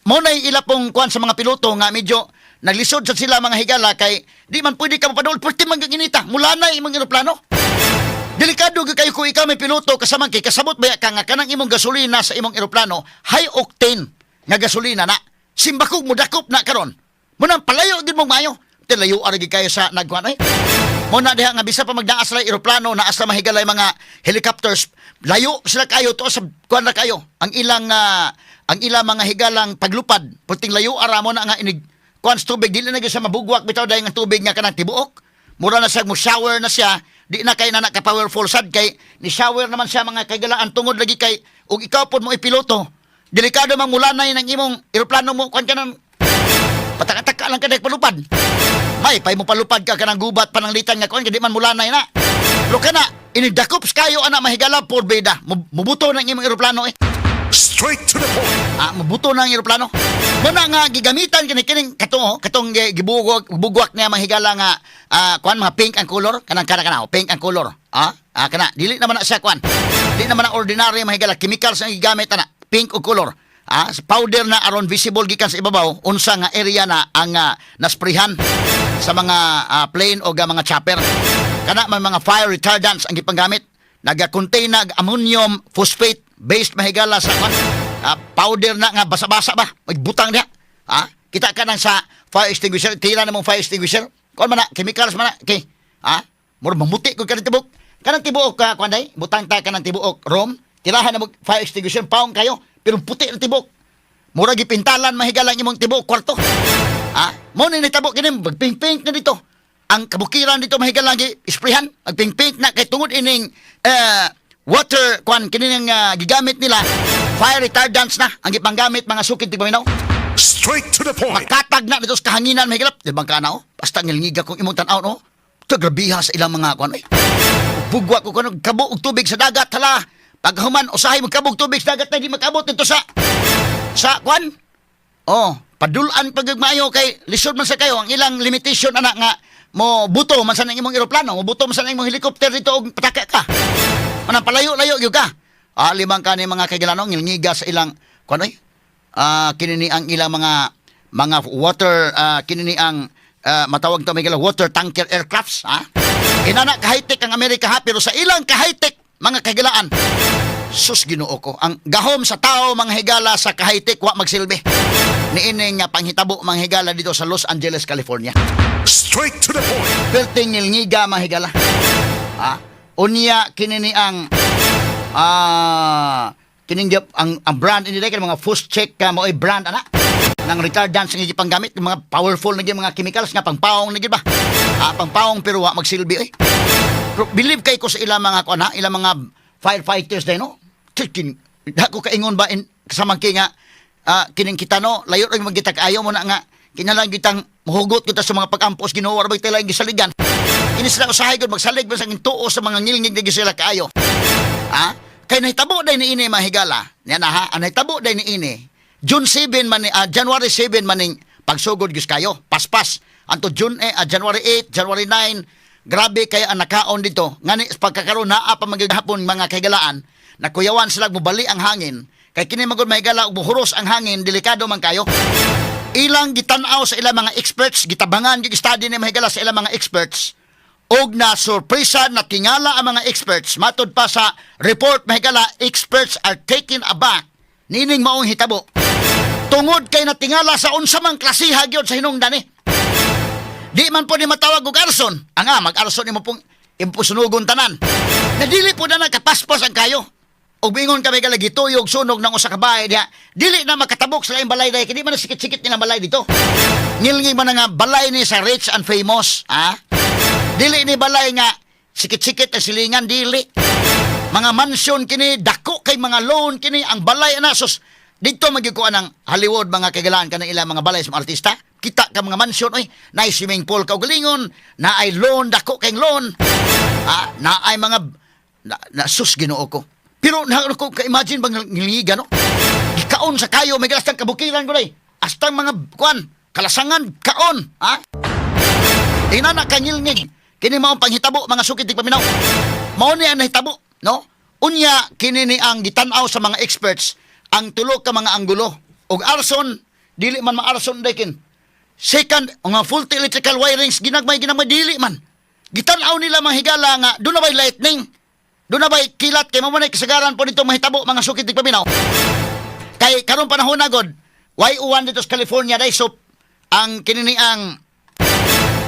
Mo nay ila pong kuan sa mga piloto nga medyo naglisod sa sila, mga higala, kay di man pwede ka mapaduol, pwede man gyud inita. Mula na imong eroplano. Delikado gyud kayo kung ikaw may piloto kasama kay kasabot baya ka nga kanang imong gasolina sa imong eroplano high octane nga gasolina na. Simbakog mo dakop na karon. Munang palayo gid mo maayo. Tilayo ara gid kayo sa nagkuan ay. Mo na diha nga bisa pa magdaa sila eroplano, naa sila mahigalay mga helicopters, layo sila kayo to sa kuan na kayo. Ang ilang mga higalang paglupad, perting layo ara mo na nga inig kuan sa tubig, dili na gyud siya mabugwak bitaw dahil ang tubig nga kanang tibuok. Mura na siya mo shower na siya, di na kay na ka powerful sad kay ni shower naman siya, mga kaigalaan, tungod lagi kay ug ikaw pod mo ipiloto. Delikado man mulanay ng imong eroplano mo kuan ka ng pataka-taka lang ka dahil palupad. May, pay mo palupad ka kanang gubat pananglitan nga kuan, di man mulanay na. Pero kana, inidakop kayo ana mahigala por beda. Mubuto ng imong eroplano eh. Straight to the point. Ah, mubuto ng eroplano. Muna nga gigamitan kini kining katong katong gibugwak bugwak niya mahigala nga kuan mga pink ang color kanang kana kana, oh, pink ang color. Ah, kana dili naman na siya kuan. Dili naman na ordinary mahigala, chemicals ang gigamit ana, pink og color. Ah, sa powder na aron visible gikan sa ibabaw unsa nga area na ang nasprehan sa mga plane o mga chopper. Kana may mga fire retardants ang gipanggamit. Naga-contain nag ammonium phosphate based mahigala sa kwan. Powder na nga basa-basa ba? Magbutang diha. Kita ka nang sa fire extinguisher, tira na mong fire extinguisher. Kuan man na, chemicals man na. Okay. Mura mamuti ko kanang tibuok. Kanang tibuok ka kuan day, butang ta kanang tibuok rom, tirahan na mo fire extinguisher paong kayo, pero puti ang tibuok. Mura gipintalan mahigala ang imong tibuok kwarto. Mo ni nitabo kini magpink-pink na dito. Ang kabukiran dito mahigala gi isprehan, magpink-pink na kay tungod ining water kuan kini nga gigamit nila, fire retardants na ang gipanggamit, mga sukid tigpaminaw. Straight to the point. Makatag na dito sa kahanginan mahigala. Di bang kana oh? Basta ngilngiga kung imong tan-aw no. Ito grabiha sa ilang mga kuan ay. Bugwa ko kuno kabo og tubig sa dagat hala. Paghuman usahay magkabog tubig sa dagat na di makabot dito sa kuan. Oh, padulan pag maayo kay lisod man sa kayo ang ilang limitation ana nga mo buto man sa nang imong eroplano, mo buto man sa nang imong helicopter dito og pataka ka. Manang palayo-layo gyud ka. Limang kani mga kaigalano ngilngiga sa ilang kuan oy. Kini ni ang ilang mga water kini ni ang matawag to may water tanker aircrafts ha. Inana ka high-tech ang Amerika ha, pero sa ilang ka high-tech mga kagilaan, sus Ginoo ko, ang gahom sa tao mga higala sa ka-high-tech wa magsilbi. Niini nga panghitabo mga higala dito sa Los Angeles, California. Straight to the point. Perting ngilngiga mga higala. Unya kini ni ang kining ang brand ini kay mga first check ka mo ay brand ana ng retardants nga gipanggamit, mga powerful na gyud mga chemicals nga pangpaong na gyud ba, pangpaong pero wa magsilbi oy. Pero believe kay ko sa ilang mga kuan ha, ilang mga firefighters dahil no. Chikin, dako kaingon ba in kasamang nga kining kita no, layo ra man kita kaayo mo na nga kinalang kitang muhugot kita sa mga pag-ampos Ginoo ra ba kita lang gisaligan. Kini sila usahay gud magsalig ba sa tuo sa mga ngilngig na sila kaayo. Kay nahitabo day ni ini mahigala. Niya na ha, ang nahitabo day ni ini. June 7 man ni January 7 man ning pagsugod gyud kayo. Paspas. Anto June eh, January 8, January 9, grabe kay ang nakaon dito. Ngani pagkakaroon naa pa magihapon mga kahigalaan, nakuyawan sila mubali ang hangin. Kay kini magud mahigala ug muhuros ang hangin, delikado man kayo. Ilang gitan-aw sa ilang mga experts, gitabangan gyud study ni mahigala sa ilang mga experts og na sorpresa na tingala ang mga experts. Matod pa sa report mahigala, experts are taken aback nining maong hitabo tungod kay natingala sa unsa mang klasiha gyud sa hinungdan ni. Di man po ni matawag og arson ang mag-arson imo pong imo sunugon tanan na dili po na nagkapaspas ang kayo og bingon kami galagi tuyog sunog ng usa ka bahay diha, dili na makatabok sa laing balay dahil kay di man na sikit-sikit nilang balay dito. Ngilngig man na nga balay ni sa rich and famous ha. Dili ni balay nga sikit-sikit ang silingan, dili. Mga mansion kini, dako kay mga loan kini, ang balay ana sus. Dito magikuan ng Hollywood mga kagalaan kanang ilang mga balay sa mga artista. Kita ka mga mansion oy, naay swimming pool kaugalingon, naay loan dako kay loan. Naay mga na sus Ginoo ko. Pero na ko ka-imagine bang ngiliga no? Gikaon sa kayo may galastang kabukiran ko day. Astang mga kuan, kalasangan kaon, ha? Inana kangilngig. Kini mao ang panghitabo mga sukid tigpaminaw. Mao ni ang nahitabo, no? Unya kini ni ang gitan-aw sa mga experts ang tulo ka mga anggulo. Og arson, dili man maarson dekin. Second, nga faulty electrical wirings ginagmay ginagmay dili man. Gitan-aw nila mga higala nga doon na ba'y lightning? Doon na ba'y kilat kay mao man ay kasagaran po nito mahitabo mga sukid tigpaminaw. Kay karon panahon na god, YO1 dito sa California dai so ang kini ni ang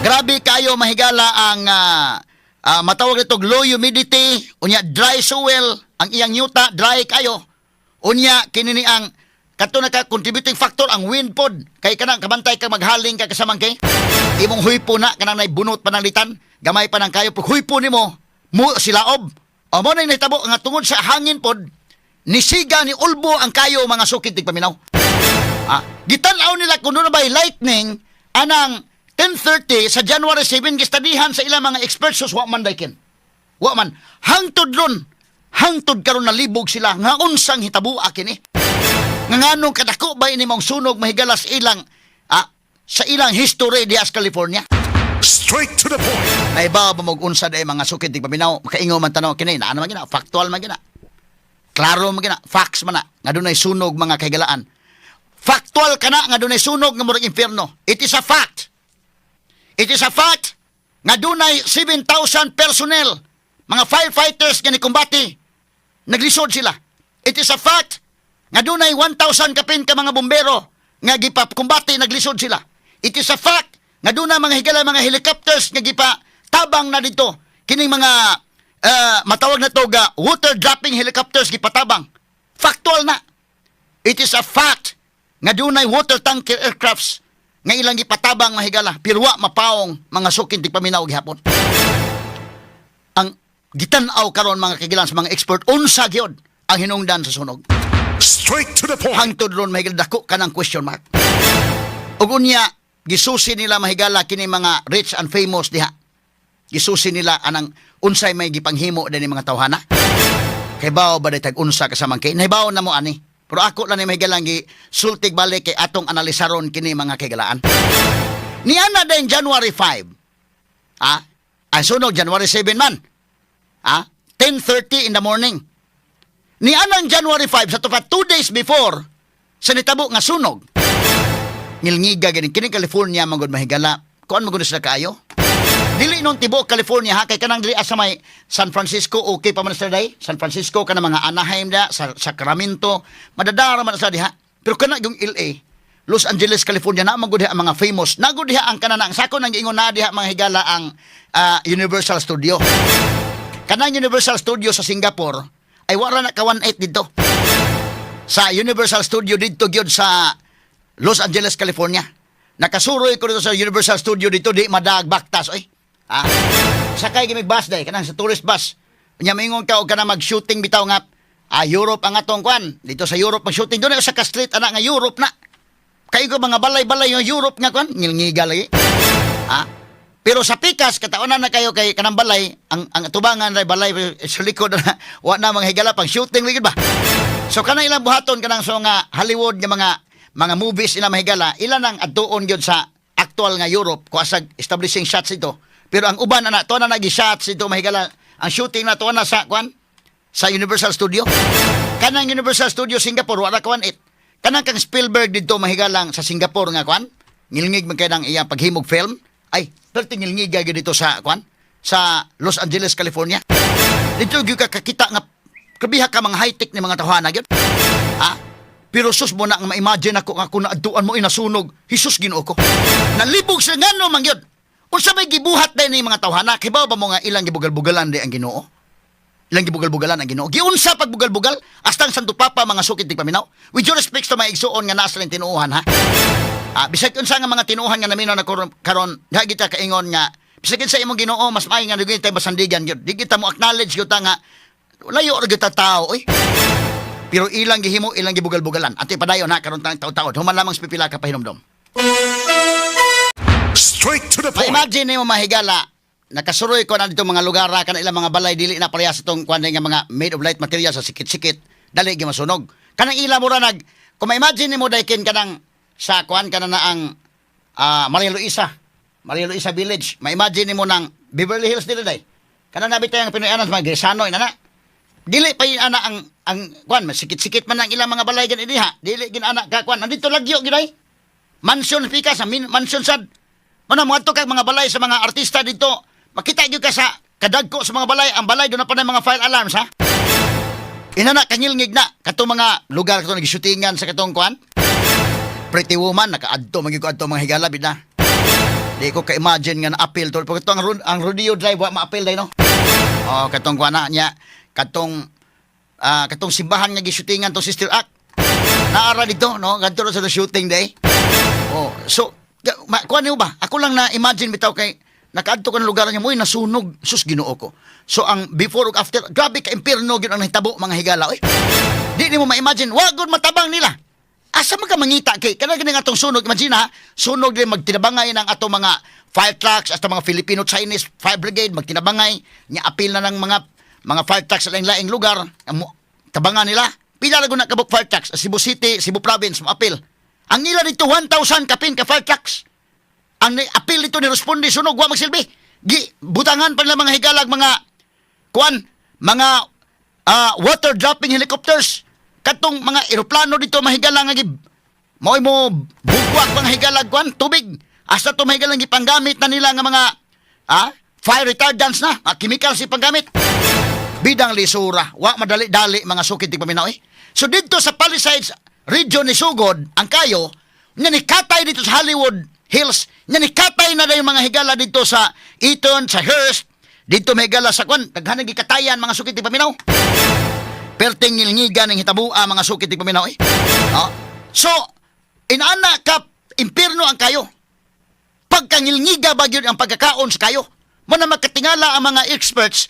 Grabe kayo, mahigala, ang matawag nito low humidity, unya dry soil, ang iyang yuta dry kayo. Unya kini ni ang kadto naka contributing factor ang wind pod kay kanang kabantay ka maghaling ka kasamang kay imong huypo na kanang nay bunot pa ng litan, gamay pa nang kayo pag huypo nimo mo silaob. O mo na nahitabo nga tungod sa hangin pod nisiga ni ulbo ang kayo, mga sukid tigpaminaw. Gitan-aw nila kung doon ba lightning anang 10:30 sa January 7. Gistadihan sa ilang mga experts, sus, wa man daykin. Wa man. Hangtod ron, hangtod karon nalibog sila nga unsang hitabo kini. Nga nganong kadako ba ini mong sunog, mahigalas, ilang sa ilang history diha sa California. Straight to the point. Naibaw ba mo unsa day, mga sukid tigpaminaw, makaingo man tanaw kini na ano man gina, factual man gina. Klaro man gina, facts man na nga dunay sunog, mga kahigalaan. Factual kana nga dunay sunog nga murag impierno. It is a fact. It is a fact nga dunay 7,000 personnel, mga firefighters nga nikumbati, naglisod sila. It is a fact nga dunay 1,000 kapin ka mga bombero nga gipakumbati, naglisod sila. It is a fact nga dunay mga higala mga helicopters nga gipa tabang na dito. Kining mga matawag na to ga water dropping helicopters gipatabang. Factual na. It is a fact nga dunay water tanker aircrafts nga ilang gipatabang, mahigala, pero wa mapaong, mga sukin tigpaminaw, gihapon. Ang gitan-aw karon, mga kagilan, sa mga expert, unsa gyud ang hinungdan sa sunog. Straight to the point. Hangtod ron, mahigala, dako kanang question mark. Ug unya gisusi nila, mahigala, kini mga rich and famous diha. Gisusi nila anang unsay may gipanghimo dinhi mga tawhana. Kay bao ba day tag unsa kasamang kay nahibaw na mo ani. Pero ako lang ni, mahigala, gi sultig balik kay atong analisaron kini, mga kahigalaan. Niana din January 5. Ang sunog January 7 man. 10:30 in the morning. Nianang January 5 sa tupa 2 days before sa nitabo nga sunog. Ngilngiga gani kini California man gud, mahigala. Kuan man gud sila kaayo. Dili nung tibuok California ha, kay kanang dili sa may San Francisco okay pa man sila day. San Francisco, kanang mga Anaheim da, sa Sacramento, madadara man sila diha. Pero kana yung LA, Los Angeles, California na man gud diha ang mga famous. Na gud diha ang kanang ang sako nang giingon na diha, mga higala, ang Universal Studio. Kanang Universal Studio sa Singapore ay wala na ka 1.8 dito. Sa Universal Studio dito gyud sa Los Angeles, California. Nakasuroy ko dito sa Universal Studio dito, di madag baktas oy. Sakay gimig bus day kanang sa tourist bus. Nya mingon ka og kana mag-shooting bitaw nga Europe ang atong kwan. Dito sa Europe mag-shooting doon sa ka street ana nga Europe na. Kayo ko mga balay-balay yung Europe nga kwan, ngilngiga lagi. Pero sa pikas kataonan na kayo kay kanang balay, ang tubangan ray balay sa likod na wa na mga higala pang shooting lagi ba. So kanang ilang buhaton kanang so nga Hollywood nga mga movies ila, mahigala, ilan ang adtuon gyud sa actual nga Europe kung asag establishing shots ito. Pero ang uban ana to na nagi shots ito, mahigala, ang shooting na to na sa kwan sa Universal Studio. Kanang Universal Studio Singapore wala ka 1.8. Kanang kang Spielberg didto, mahigalang, sa Singapore nga kwan, ngilngig man kay nang iyang paghimog film. Ay, perti ngilngig gyud dito sa kwan sa Los Angeles, California. Dito gyud ka kakita nga kabiha ka mga high-tech ni mga tawhana gyud. Ha? Pero sus mo na ang ma-imagine ako nga kung naadtuan mo inasunog, Hesus Ginoo ko. Nalibog sa ngano man gyud. Unsa may gibuhat din ni mga tawhana? Kibaw ba mo nga ilang gibugal-bugalan di ang Ginoo? Ilang gibugal-bugalan ang Ginoo. Giunsa pagbugal-bugal hasta ang Santo Papa, mga sukit tigpaminaw. With due respect to mga igsuon nga nasa lang tinuohan ha. Bisag unsa nga mga tinuohan nga naminaw na karon, karon diha kita kaingon nga bisag sa imong Ginoo, mas maayo nga di tayo masandigan gyud. Di kita mo acknowledge gyud ta nga layo ra gyud ta tao oy. Pero ilang gihimo, ilang gibugal-bugalan. Ate padayon ha karon tang taud-taud. Human lamang sa pipila ka pahinumdom. Straight to the point. Pa-imagine nimo, mahigala, nakasuroy ko na dito mga lugar ra kana ilang mga balay dili na pareha sa tong kuan nga mga made of light material sa sikit-sikit, dali gyud masunog. Kanang ila mura nag kung ma-imagine nimo daykin kanang sa kuan kana na ang Maria Luisa, Maria Luisa Village. Ma-imagine nimo nang Beverly Hills dili day. Kanang nabitay ang Pinoy anas mga Gresano ina na. Dili pa yun ana ang kuan masikit-sikit man ang ilang mga balay gani diha. Dili gin ana ka kuan. Nandito lagyo gid ay. Mansion pika sa mansion sad. Mana mo kag mga balay sa mga artista dito. Makita gyud ka sa kadagko sa mga balay, ang balay doon na pa na mga fire alarms ha. Ina na kangilngig na katong mga lugar katong nagshootingan sa katong kuan. Pretty Woman, nakaadto man gyud ko adto, mga higala bida. Di ko ka-imagine nga na-appeal to. Pag ito ang Rodeo Drive, wa ma-appeal day, no? Oh, katong kuha na niya, katong simbahan nga gishootingan to Sister Act. Naara dito, no? Kadto ra sa shooting day. Oh, so kuha niyo ba? Ako lang na imagine bitaw kay nakaadto ka ng lugar niya mo, nasunog, sus, Ginoo ko. So ang before ug after, grabe ka impierno gyud ang nahitabo, mga higala, oy. Di nimo ma-imagine, wa gud matabang nila. Asa man ka mangita kay kana gani atong sunog, imagine ha, sunog din magtinabangay ng atong mga fire trucks, atong mga Filipino Chinese Fire Brigade magtinabangay, nya apil na ng mga fire trucks sa laing-laing lugar, tabangan nila. Pila ra gud na kabuk fire trucks, Cebu City, Cebu Province moapil. Ang nila dito 1,000 kapin ka fire trucks. Ang apil dito ni responde sunog wa magsilbi. Gi butangan pa nila, mga higalag, mga kuan, mga water dropping helicopters, katong mga eroplano dito, mahigala, nga gib mo'y mo bugwak, mga higalag, kuan, tubig hasta to, mahigalang, gipanggamit na nila nga mga fire retardants na mga chemicals ipanggamit. Bidang lisura, wa madali-dali, mga sukit tigpaminaw eh. So dito sa Palisades region ni sugod ang kayo nga nikatay dito sa Hollywood Hills, nga nikatay na dayon, mga higala, dito sa Eaton, sa Hearst dito, may higala, sa kwan, daghan gikatayan, mga sukit tigpaminaw. Perting ngilngigan ng hitabua, mga sukit tigpaminaw eh. Oh. So inana ka impierno ang kayo. Pagkangilngiga ba gyud ang pagkakaon sa kayo. Mo na magkatingala ang mga experts,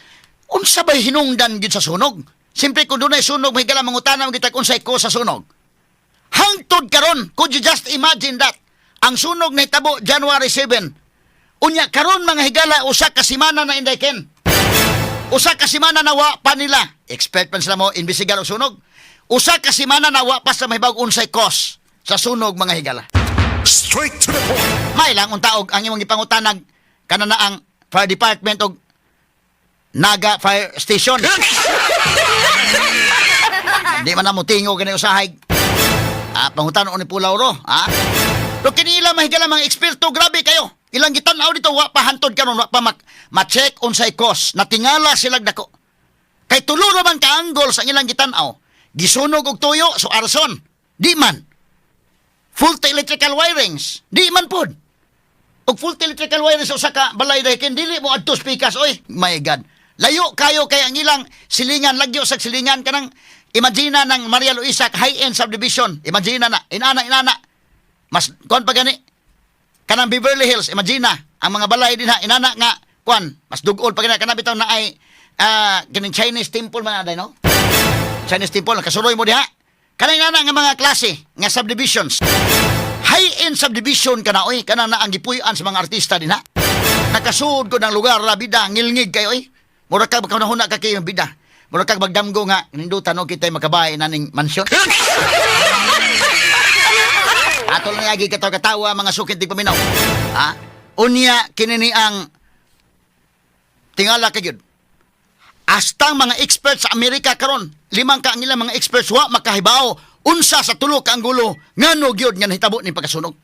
unsa bay hinungdan gyud sa sunog. Siyempre, kung dunay sunog, may gala, mangutana man kita unsay cause sa sunog. Hangtod karon, could you just imagine that? Ang sunog nahitabo January 7. Unya karon, mga higala, usa ka semana na, Inday Ken. Usa ka semana na wa pa nila. Expert pa sila mo imbestigar og sunog. Usa ka semana na wa pa sa mahibawog unsay cause sa sunog, mga higala. Straight to the point. May lang unta og ang imong gipangutanag kana na ang fire department og Naga Fire Station. Di man na mo tingo gani usahay. Pangutano ni Pulaw ro, ha? Pero kini ila, mahigala, mga eksperto, grabe kayo. Ilang gitan-aw dito, wa pa hantod karon, wa pa ma-check unsay cause. Natingala sila dako. Kay tulo ra man ka angle sa ilang gitan-aw. Gisunog og tuyo, so arson. Di man. Full electrical wirings. Di man pod. Og full electrical wirings sa usa ka balay dahil ken dili mo adto pikas, oy. My God. Layo kayo kay ang ilang silingan lagyo sa silingan kanang imagine ng Maria Luisa high-end subdivision. Imagine na inana inana. Mas kuan pa gani. Kanang Beverly Hills, imagine na ang mga balay dinha inana nga kuan, mas dugol pa gani kanang bitaw na ay kining Chinese temple man aday, no? Chinese temple nakasuroy mo diha. Kanang inana nga mga klase nga subdivisions. High-end subdivision kana oy, kana na ang gipuy-an sa mga artista dinha. Nakasuod ko ng lugar ra bida, ngilngig kayo oy. Mura ka kahuna ka kayo bida. Mura kag magdamgo nga nindutan og kitay makabahay na ning mansyon. Atol na yagi katawa katawa, mga sukit di paminaw. Ha? Unya kini ni ang tingala ka gyud. Hastang mga experts sa Amerika karon, limang ka ang ilang mga experts wa makahibaw unsa sa tulo ka anggulo ngano gyud nga nahitabo ning pagkasunog.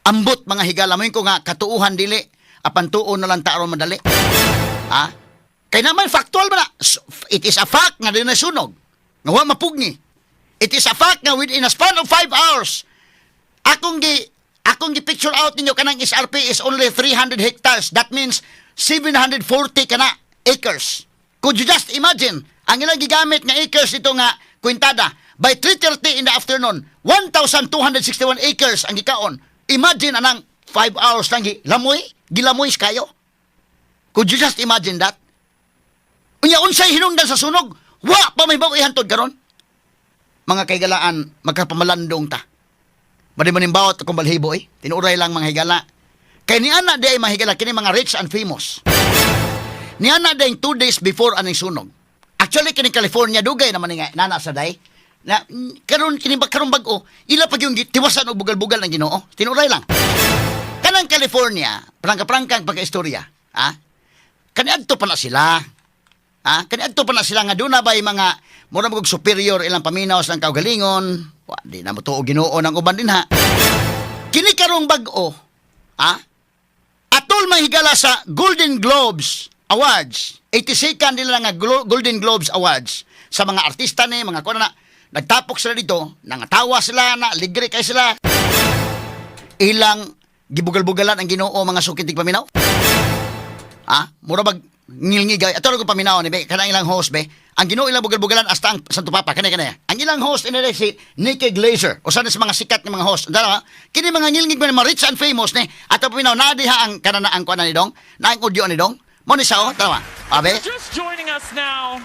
Ambot, mga higala, mo ko nga katuuhan dili apan tuon na lang ta aron madali. Ha? Kay naman factual ba na? It is a fact nga di na sunog. Nga wa mapugni. It is a fact nga within a span of 5 hours, akong gi picture out ninyo kanang SRP is only 300 hectares. That means 740 kana acres. Could you just imagine ang ilang gigamit nga acres ito nga kwintada by 3:30 in the afternoon, 1,261 acres ang gikaon. Imagine anang 5 hours lang gilamoy, gilamoy kayo. Could you just imagine that? Unya unsay hinungdan sa sunog? Wa pa may bago ihantod karon. Mga kaigalaan, magkapamalandong ta. Madi manimbawot akong balhibo eh. Tinuray lang, mga higala. Kay ni ana di ay, mga higala, kini mga rich and famous. Ni ana di 2 days before aning sunog. Actually kini California dugay naman ni nga nana sa day. Na karon kini ba karon bag-o ila pag yung tiwasan og bugal-bugal ng Ginoo. Tinuray lang. Kanang California, prangka-prangka ang pagka-istorya, ha? Kaniadto pa na sila. Ha? Kaniadto pa na sila nga doon na ba'y mga mura mo superior ilang paminaw sa kaugalingon. Wa, di na mo tuo Ginoo ng uban din ha. Kini karong bag-o, ha? Atol mahigala sa Golden Globes Awards. 82nd nila nga Golden Globes Awards sa mga artista ni mga kuno na nagtapok sila dito, nangatawa sila na ligre kay sila. Ilang Gibugal-bugalan ang Ginoo, mga suking tigpaminaw. Ah, mura bag ngilngig ay. Ato ko paminaw ni be, kanang ilang host be. Ang Ginoo ilang bugal-bugalan hasta ang Santo Papa kani kani. Ang ilang host ini si Nikki Glaser. Usa ni sa mga sikat nga mga host. Dala, kini mga ngilngig man, mga rich and famous ni. Ato paminaw na diha ang kanana ang kuan ni dong. Na ang audio ni dong. Mo ni siya oh, tama. Abe. Just joining us now.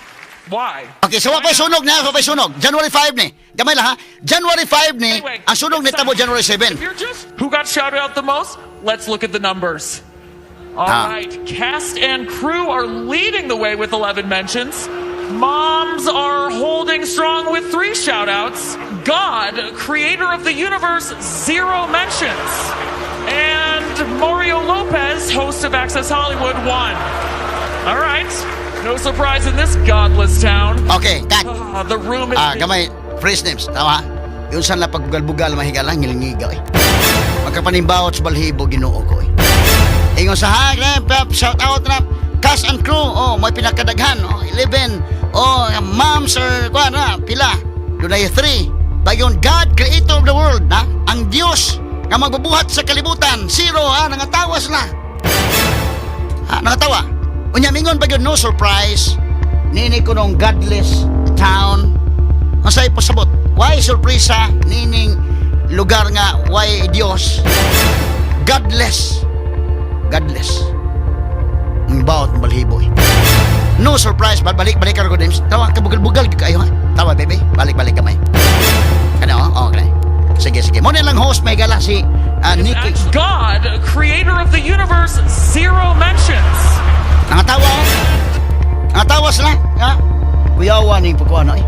Why? Okay, so wa pa'y sunog na, wa pa'y sunog. January 5 ni. Gamay lang ha. January 5 ni, Anyway, ang sunog ni tabo January 7. If you're just who got shouted out the most, let's look at the numbers. All Ah. right, cast and crew are leading the way with 11 mentions. Moms are holding strong with three shout outs. God, creator of the universe, zero mentions. And Mario Lopez, host of Access Hollywood, one. All right, no surprise in this godless town. Okay, cut. Ah, the room is. Ah, gamay, fresh names, tama? Yun saan la pagbugal-bugal mahigala, ngilngigaw eh. Magkapanimbawot sa balhibo, Ginoo ko eh. Ingon sa ha, pep, shout out na, cast and crew, oh, may pinakadaghan, oh, 11, oh, ma'am, sir, kuan na, pila, dunay 3. Bayon, God, creator of the world, na, ang Diyos, nga magbubuhat sa kalibutan, zero, ha, nangatawa sila. Ha, nangatawa. Unya, mingon pa yun, no surprise, nini ko nung godless town. Ang say pasabot, why surpresa nining lugar nga why Dios? Godless. Godless. Ang bawat balhibo eh. No surprise, balik balik ka ko names. Tawa kabugal-bugal gyud kayo ha. Tawa baby, balik-balik kamay. Ano? Oh, okay. Sige, sige. Mo na lang host may gala si Nikki. God, creator of the universe, zero mentions. Nangatawa oh. Nangatawa sila. Ha? Kuyawa ning pagkuano eh.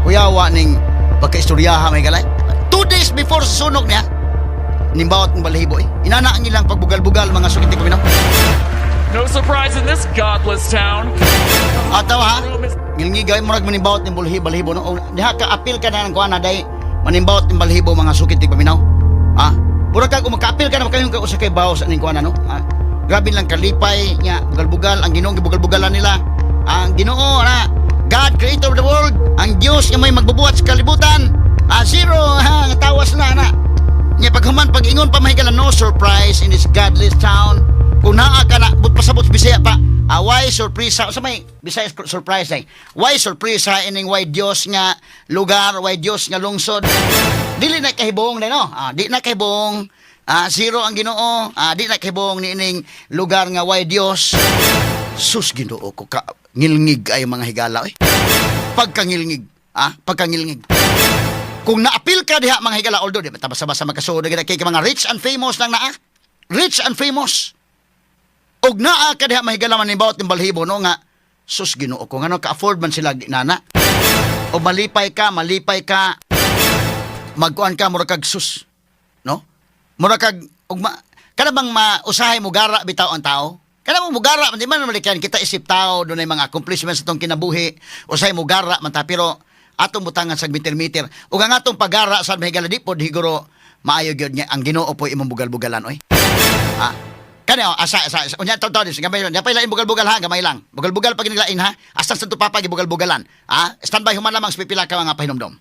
Kuyawa ning pagkaistoryaha may galay. 2 days before sa sunog niya, nimbawot ng balahibo eh. Inana ang ilang pagbugal-bugal, mga sukit paminaw. No surprise in this godless town. Atawa ha? Ngilngigay murag manimbawot ning bulhi balahibo no. O, diha ka apil ka na ng kuana day manimbawot ning balahibo, mga sukit paminaw. Ha? Murag kag makaapil ka na makayon ka usa kay bawo sa ning kuana no. Ha? Grabe lang kalipay nya bugal-bugal ang Ginoo, gibugal-bugalan nila. Ang Ginoo na God, creator of the world, ang Dios nga may magbubuhat sa kalibutan. Ah, zero ha, nga tawas na na. Nya paghuman pag-ingon pa mahigala, no surprise in this godless town. Kung naa ka na, but pasabot sa Bisaya pa. Ah, why surpresa? Sa may Bisaya surprise ay. Why surpresa ining why Dios nga lugar, why Dios nga lungsod? Dili na kahibong na no. Ah, di na kahibong. Ah, zero ang Ginoo. Ah, di na kahibong ni ining lugar nga why Dios. Sus, Ginoo ko ka ngilngig ay mga higala eh. Pagkangilngig, ah, pagkangilngig. Kung naapil ka diha mga higala, although di ba basta-basta makasuod na kay mga rich and famous lang naa. Rich and famous. Og naa ka diha mahigala man bawat ng balhibo no nga sus Ginoo ko ngano ka-afford man sila nana. O malipay ka, malipay ka. Magkuan ka mura kag sus. No? Mura kag ug ma, kana bang mausahay mo gara bitaw ang tao? Kana mo mugara man di man malikyan kita isip tao dunay mga accomplishments sa atong kinabuhi. Usahay mo gara man ta pero atong butangan sa meter-meter. Ug ang atong pagara sa mahigala di pod higuro maayo gyud nga ang Ginoo po imong bugal-bugalan oy. Ha? Kani oh, asa asa asa. Unya taw taw gamay lang. Yapay lain bugal-bugal ha, gamay lang. Bugal-bugal pag nilain ha. Hasta Santo Papa gibugal-bugalan. Ha? Standby human lamang sa pipila ka mga pahinomdom.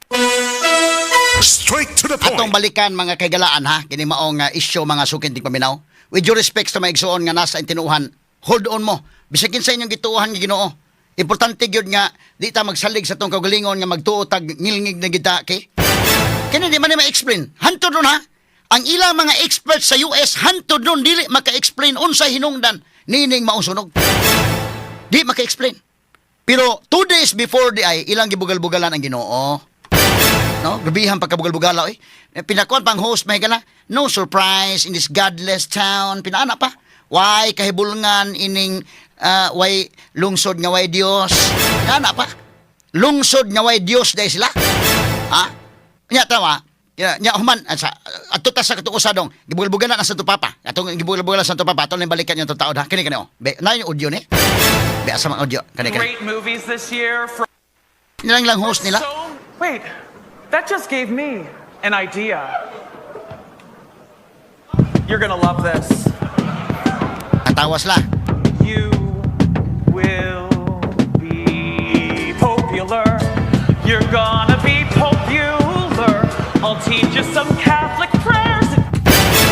Straight to the point. Atong balikan mga kaigalaan ha, kini maong issue mga sukin tigpaminaw. With due respect sa mga igsuon nga nasa intinuhan, hold on mo. Bisag kinsa inyong gituohan nga Ginoo. Importante gyud nga di ta magsalig sa atong kaugalingon nga magtuo tag ngilngig na gid ta kay. Kini di man ni ma-explain. Hantod nun ha. Ang ilang mga experts sa US hantod nun dili maka-explain unsay hinungdan nining maong sunog. Di maka-explain. Pero 2 days before di ay ilang gibugal-bugalan ang Ginoo. No? Grabihan pagkabugal-bugala oy. Pinakuan pang host may gala. No surprise in this godless town. Pinaana pa. Why kahibulngan ining why lungsod nga why Dios? Pinaana pa. Lungsod nga why Dios dahil sila. Ha? Nya tawa. Nya, nya human sa adto ta sa katong usa dong gibugal-bugalan ang Santo Papa. Atong gibugal-bugalan sa Santo Papa atong balikan yung tao ha. Kini kani oh. Be, na yung audio ni. Be asa mga audio kani kani. Great movies this year. From Nilang lang host nila. So wait, that just gave me an idea. You're gonna love this. Natawa sila. You will be popular. You're gonna be popular. I'll teach you some Catholic prayers.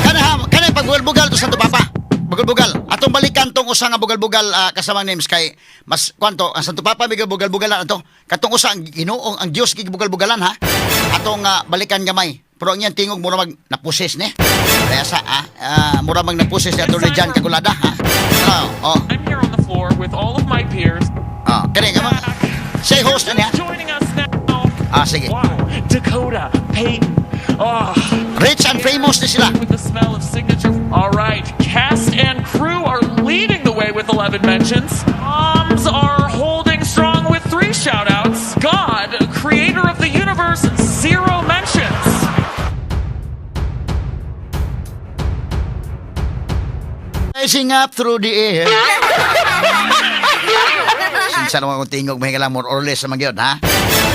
Kana ha, kana pag Bugal-bugal to Santo Papa. Bugal-bugal. Atong balikan tong usa nga bugal-bugal, kasamang names, kay mas kwanto ang Santo Papa may bugal-bugalan ato. Katong usa, ang Ginoo, ang Dios gibugal-bugalan ha. Atong balikan gamay. Pero ang iyang tingog mura mag napuses ni. Kaya sa mura mag napuses ni Atty. John Kagulada ha. Oh. I'm here on the floor with all of my peers. Oh, kini nga mga say host na niya. Joining us now. Ah, sige. Wow. Dakota, Peyton. Oh, Rich and famous ni sila. with the smell of signature. All right, cast and crew are leading the way with 11 mentions. Moms are holding strong with three shoutouts. God, creator of the universe, zero mentions. Rising up through the air. Sinsa naman kung tingog, may more or less sa magyod, ha?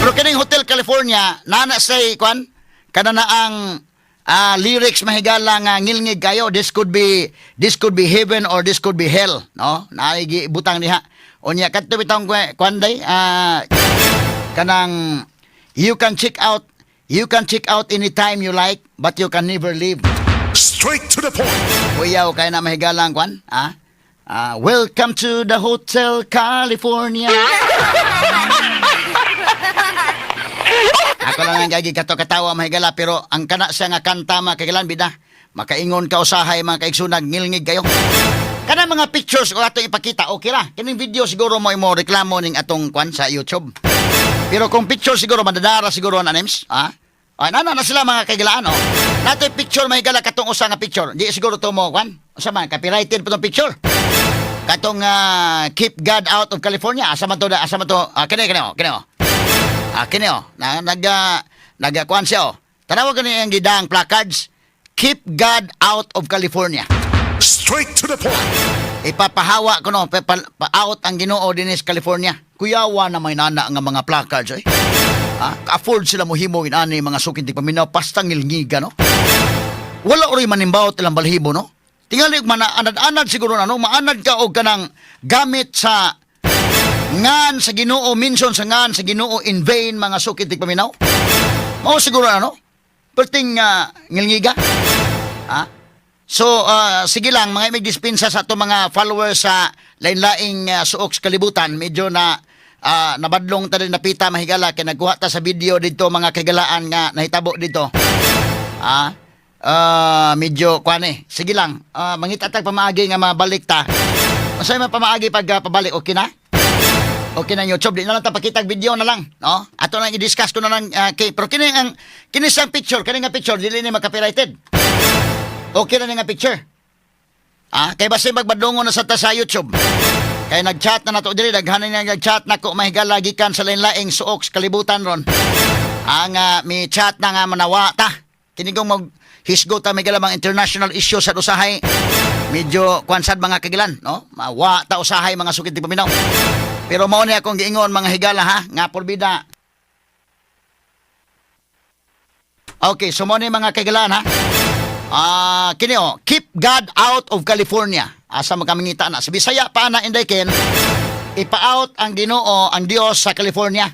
Pero kining Hotel California, nana say, kwan, kana na ang lyrics, mahigala, nga ngilngig kayo. This could be heaven or this could be hell, no? Naigi butang diha. Unya kadto bitong kwan day, kanang you can check out anytime you like, but you can never leave. Straight to the point. Kuyaw kay na, mahigalang kwan, ah? Ah, "Welcome to the Hotel California." Ako lang ang gagi kato katawa, mahigala, pero ang kana siya nga kanta, mga kailan bida. Makaingon ka usahay, mga kaigsunan, ngilngig kayo. Kana mga pictures ko atong ipakita, okay ra. Kining video siguro mo imo reklamo ning atong kwan sa YouTube. Pero kung picture siguro madadara siguro na names, ha? Ah, nana na sila, mga kaigalaan, oh. Natoy picture, mahigala, katong usa nga picture. Di siguro to mo kwan. Usa man copyrighted po tong picture. Katong "Keep God Out of California." Asa man to da, asa man to? Ah, kini kini oh, kini oh. Ah, kini oh. Na nag nag kuan siya oh. Tanawa kani ang gidang placards. "Keep God Out of California." Straight to the point. Ipapahawa ko no, pa out ang Ginoo dinhi sa California. Kuyawa na may nana nga mga placards eh. Ah, afford sila mohimo inani, mga suking tigpaminaw, pastang ngilngiga no. Wala oray manimbawot ilang balhibo no. Tingali og mana anad-anad siguro na no, maanad ka og kanang gamit sa ngan sa Ginoo, mention sa ngan sa Ginoo in vain, mga suking tigpaminaw. Mao siguro ano? Perting ngilngiga. Ah? So, sige lang, mga imig dispensa sa ato mga followers sa lain-laing suok sa kalibutan, medyo na nabadlong ta din napita, mahigala, kay nagkuha ta sa video dito, mga kagalaan, nga nahitabo dito. Ah, medyo kuan eh. Sige lang, mangita tag pamaagi nga mabalik ta. Masay man pamaagi pag pabalik, okay na? Okay na YouTube, di na lang ta pakitag video na lang, no? Ato lang i-discuss ko na lang kay pero kini ang kini siyang picture, kini nga picture dili ni makapirighted. Okay na ni nga picture. Ah, kay basta magbadlongon na sa ta sa YouTube. Kay nag-chat na nato diri, daghan na nag-chat nako, mahigala, gikan sa lain-laing suok sa kalibutan ron. Ang mi chat na nga manawa ta. Kini kong mag hisgo ta, mahigala, mga international issue sa usahay. Medyo kwan sad, mga kagilan, no? Mawa ta usahay, mga sukit paminaw. Pero mao ni akong giingon, mga higala ha, nga porbida. Okay, so mao ni, mga kagilan ha. Ah, kini oh, "Keep God Out of California." Asa man kamangita na? Sa Bisaya pa na, Inday Ken, ipa-out ang Ginoo, ang Dios sa California.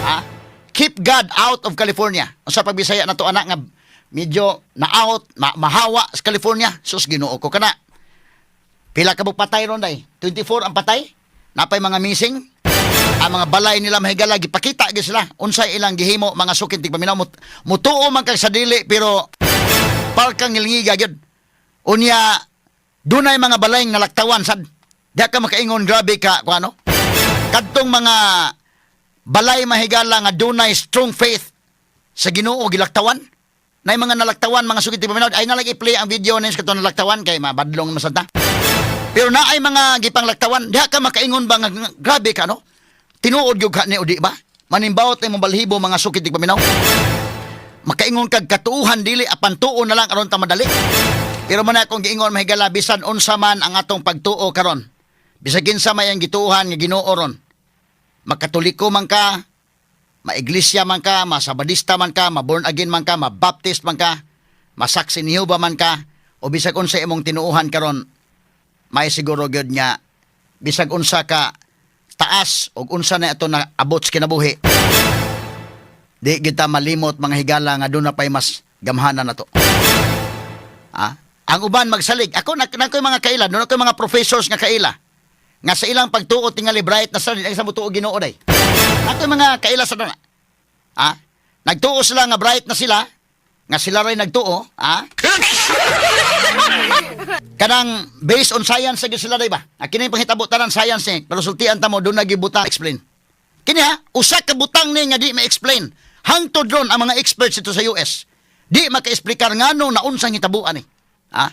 Ah, "Keep God Out of California." Unsa pagbisaya na to anak nga medyo na-out, mahawa sa California? Sus, Ginoo ko kana. Pila ka patay ron day? 24 ang patay? Napay mga missing? Ang mga balay nila, mahigala, gipakita gyud sila unsay ilang gihimo, mga sukit tigpaminaw. Mutuo man kag sa dili, pero palkang ngilngiga gyud. Unya dunay mga balay nga nalaktawan sad. Di ka makaingon, grabe ka kuano. Kadtong mga balay, mahigala, nga dunay strong faith sa Ginoo, gilaktawan. Nay mga nalaktawan, mga sukit tigpaminaw, ay nalag i-play ang video nin sa katong nalaktawan kay mabadlong masad ta. Pero naay mga gipanglaktawan, diha ka makaingon ba nga grabe ka no? Tinuod gyud ka ni o di ba? Manimbawot imong balhibo, mga sukit tigpaminaw. Makaingon kag katuuhan dili, apan tuo na lang aron ta madali. Pero man akong giingon, mahigala, bisan unsa man ang atong pagtuo karon. Bisag kinsa may ang gituohan nga Ginoo ron. Makatoliko man ka, maiglesia man ka, masabadista man ka, ma-born again man ka, ma-baptist man ka, masaksi ni Jehovah man ka, o bisag unsa imong tinuohan karon, may siguro gyud nga bisag unsa ka taas og unsa na ato na abot sa kinabuhi, di kita malimot, mga higala, nga doon na pa'y mas gamhanan na to. Ah? Ang uban magsalig. Ako na na mga kaila, doon ako mga professors nga kaila. Nga sa ilang pagtuo tingali bright na sa sa mutuo Ginoo day. Ako mga kaila sa dana. Ha? Nagtuo sila nga bright na sila, nga sila ray nagtuo, ha? Kanang based on science sa gyud sila day ba? Ah, kini panghitabo tanan science ni, pero sultian ta mo doon nagibutang explain. Kini ha, usa ka butang ni nga di ma-explain. Hangtod ron ang mga experts ito sa US. Di maka-explicar ngano naunsang hitabuan ni. Ha?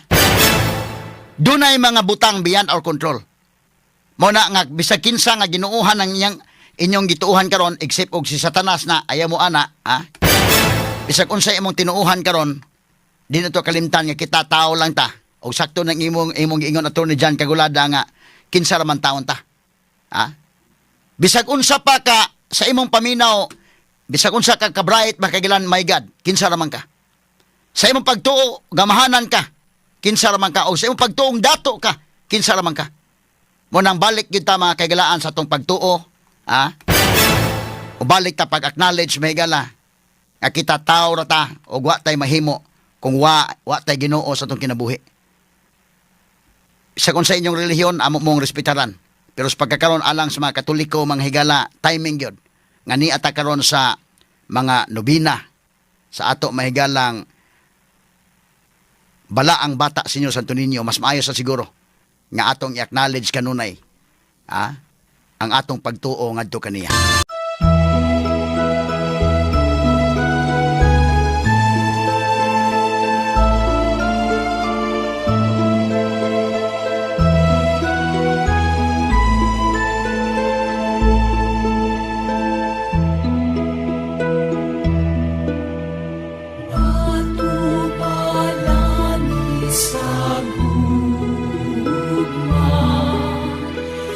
Dunay mga butang beyond our control. Mo na nga bisag kinsa nga ginuohan ang iyang inyong gituohan karon except og si Satanas na ayaw mo ana, ha? Bisag unsa imong tinuohan karon, di na to kalimtan nga kita tao lang ta. Og sakto nang imong imong giingon Attorney John Kagulada nga kinsa ra man taon ta. Ha? Bisag unsa pa ka sa imong paminaw, bisag unsa ka ka-bright makagilan, my God, kinsa ra man ka. Sa imong pagtuo, gamahanan ka, kinsa ra man ka. O sa imong pagtuong dato ka, kinsa ra man ka. Mo nang balik gyud ta mga kaigalaan sa atong pagtuo, ha? O balik ta pag-acknowledge may gala nga kita tao ra ta og wa tay mahimo kung wa tay Ginoo sa atong kinabuhi. Sa kung sa inyong relihiyon amo mong respetaran. Pero sa pagkakaroon alang sa mga Katoliko, mga higala, timing gyud nga ni ata karon sa mga nobina sa ato mahigalang balaang bata Senyor Santo Niño, mas maayo sa siguro nga atong i-acknowledge kanunay, ha, ang atong pagtuo ngadto kaniya. Patubalani sa gugma,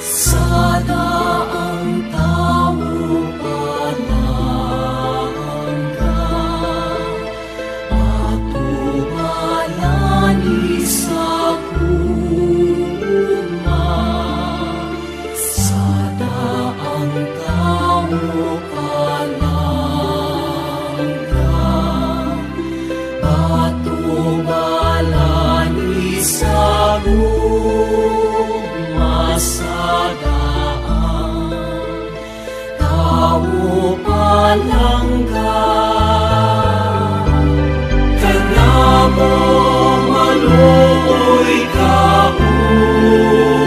sa daang tao palangga. Patubalani sa gugma, sa daang tao palangga. Patubalani sa gugma sa daang tao palangga. Kanamo maluoy ka unta,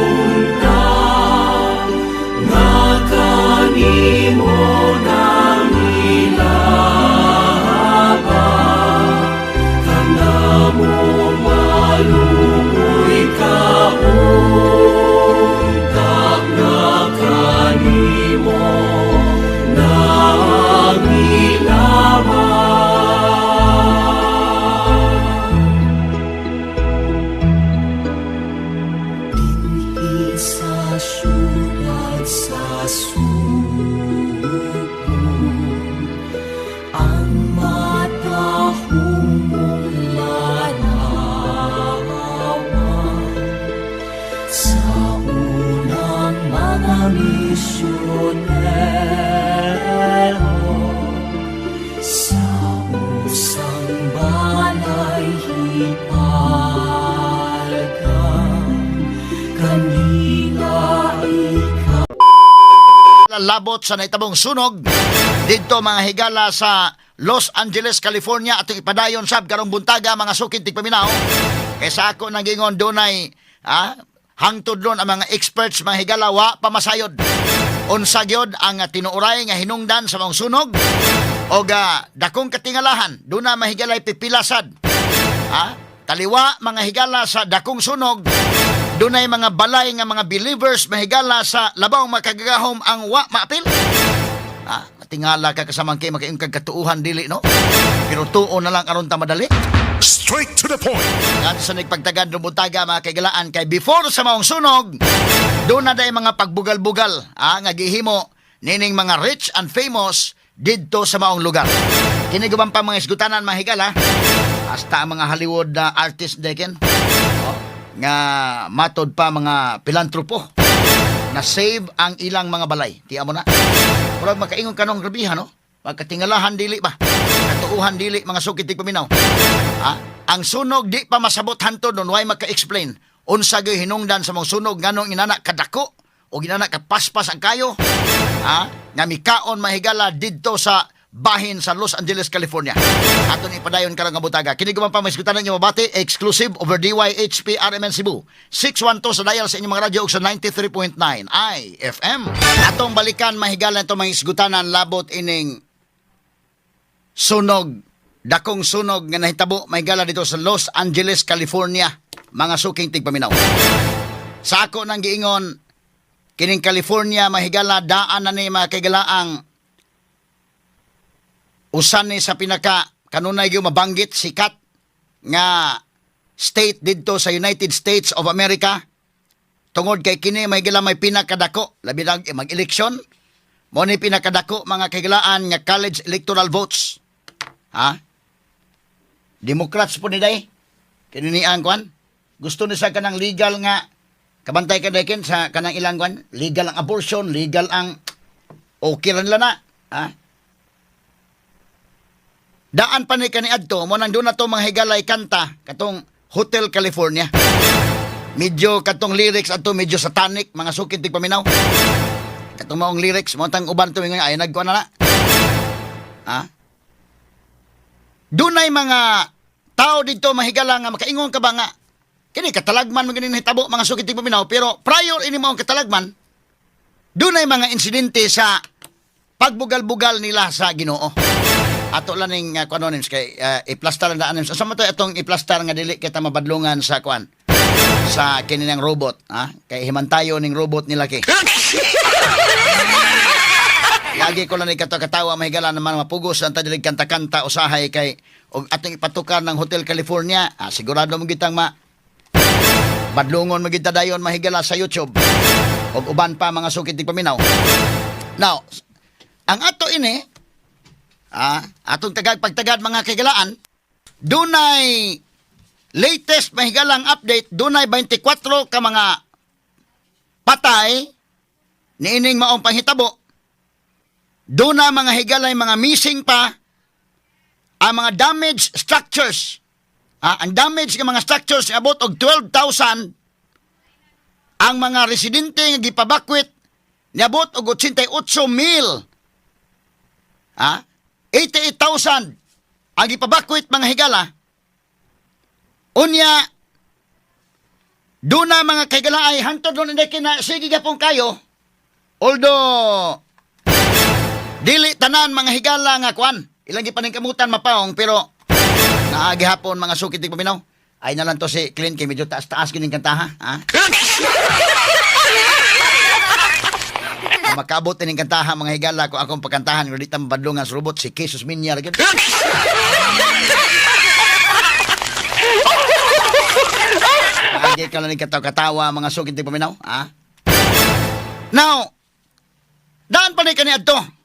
nga kanimo nangilaba. Kanamo maluoy ka unta, nga kanimo nangilaba. Dinhi sa syudad sa Sugbo, ang matahumong larawan sa unang mga misyonero sa usang balay hipalga kanila ikaw. Labot sa naitabong sunog didto mga higala sa Los Angeles, California atong ipadayon sab karong buntaga mga sukid tigpaminaw. Kay sa ako nang gingon dunay, ha, hangtod ron ang mga experts mga higala wa pa masayod unsa gyud ang tinuoray nga hinungdan sa mga sunog og dakong katingalahan duna mahigalay pipilasad, ha, taliwa mga higala sa dakong sunog dunay mga balay nga mga believers mahigala sa labaw makagagahom ang wa maapil. Ah, matingala ka kasamang kay makaimong kag katuuhan dili no. Pero tuo na lang aron ta madali. Straight to the point. Ngadto sa nagpagtagad buntaga mga kaigalaan kay before sa maong sunog doon na day mga pagbugal-bugal, ah, nga gihimo nining mga rich and famous didto sa maong lugar. Kini guban pa mga isgutanan mga higala. Hasta ang mga Hollywood na artist deken. Oh, nga matod pa mga pilantropo na save ang ilang mga balay. Tiya mo na. Murag makaingon kanong grabihan, no? Pagkatingalahan dili ba? Katuuhan dili mga sukit paminaw. Ha? Ang sunog di pa masabot hantod nun, way maka-explain unsa gyud hinungdan sa mga sunog, nganong inana kadako o ginana kapaspas ang kayo, ha, nga mikaon, mahigala, didto sa bahin sa Los Angeles, California. Aton ipadayon karong nga butaga. Kini guman pa maisgutan ninyo mabati exclusive over DYHP RMN Cebu. 612 sa dial sa inyong mga radyo ug sa 93.9 IFM. Atong balikan, mahigala, itong mga isgutanan labot ining sunog, dakong sunog nga nahitabo, mahigala, dito sa Los Angeles, California, mga suking tigpaminaw. Sa ako nang giingon, kining California, mahigala, daan na ni, mga kaigalaang, usan ni sa pinaka kanunay gyud mabanggit, sikat nga state didto sa United States of America tungod kay kini, mahigala, may pinakadako, labi na mag-eleksyon mo ni, pinakadako, mga kahigalaan, nga college electoral votes, ha. Democrats po ni day kini ni ang kwan, gusto ni sa kanang legal nga, kabantay ka ken sa kanang ilang kwan, legal ang abortion, legal ang okay ra nila na, ha. Daan pa ni kaniadto mo nang doon na to, mga higalay, kanta katong Hotel California. Medyo katong lyrics adto medyo satanic, mga sukid tigpaminaw. Katong maong lyrics mo tang uban to ay nagkuan na na. Ha? Dunay mga tao dito, mahigala, nga makaingon ka ba nga kini katalagman man gani nahitabo, mga sukid tigpaminaw, pero prior ini maong katalagman, dunay mga insidente sa pagbugal-bugal nila sa Ginoo. Ato lang ning kuan names kay iplastar lang daan names. Asa man to atong iplastar nga dili kita mabadlungan sa kuan, sa kini ng robot, ha? Kay himantayo ning robot nila kay. Lagi ko lang ikato katawa, mahigala, naman mapugos ang tadilig kanta-kanta usahay kay og atong ipatukar ng Hotel California, ah, sigurado mo gitang ma badlungon mo gita dayon, mahigala, sa YouTube ug uban pa, mga sukit paminaw. Now, ang ato ini, ah, atong tagag pagtagad, mga kaigalaan, dunay latest, mahigalang, update, dunay 24 ka mga patay niining maong panghitabo. Duna, mga higalay, mga missing pa ang mga damaged structures. Ah, ang damage ng mga structures abot og 12,000. Ang mga residente nga gipabakwit niabot og 88 mil. Ah, 88,000 ang gipabakwit, mga higala. Unya, duna, mga kahigala, ay hantod nun hindi kina sige gapon kayo. Although dili tanan, mga higala, nga kuan, ilang gipaningkamutan mapaong, pero naagi hapon, mga sukit paminaw. Ay na lang to si Clint kay medyo taas-taas kining kantaha, ha? Kung makabot ining kantaha, mga higala, kung akong pagkantahan, kung di ta mabadlungan sa robot, si Jesus Minyar. Gyud. Agi ka lang katawa-katawa, mga sukit paminaw, ha? Now, daan pa ni kaniadto.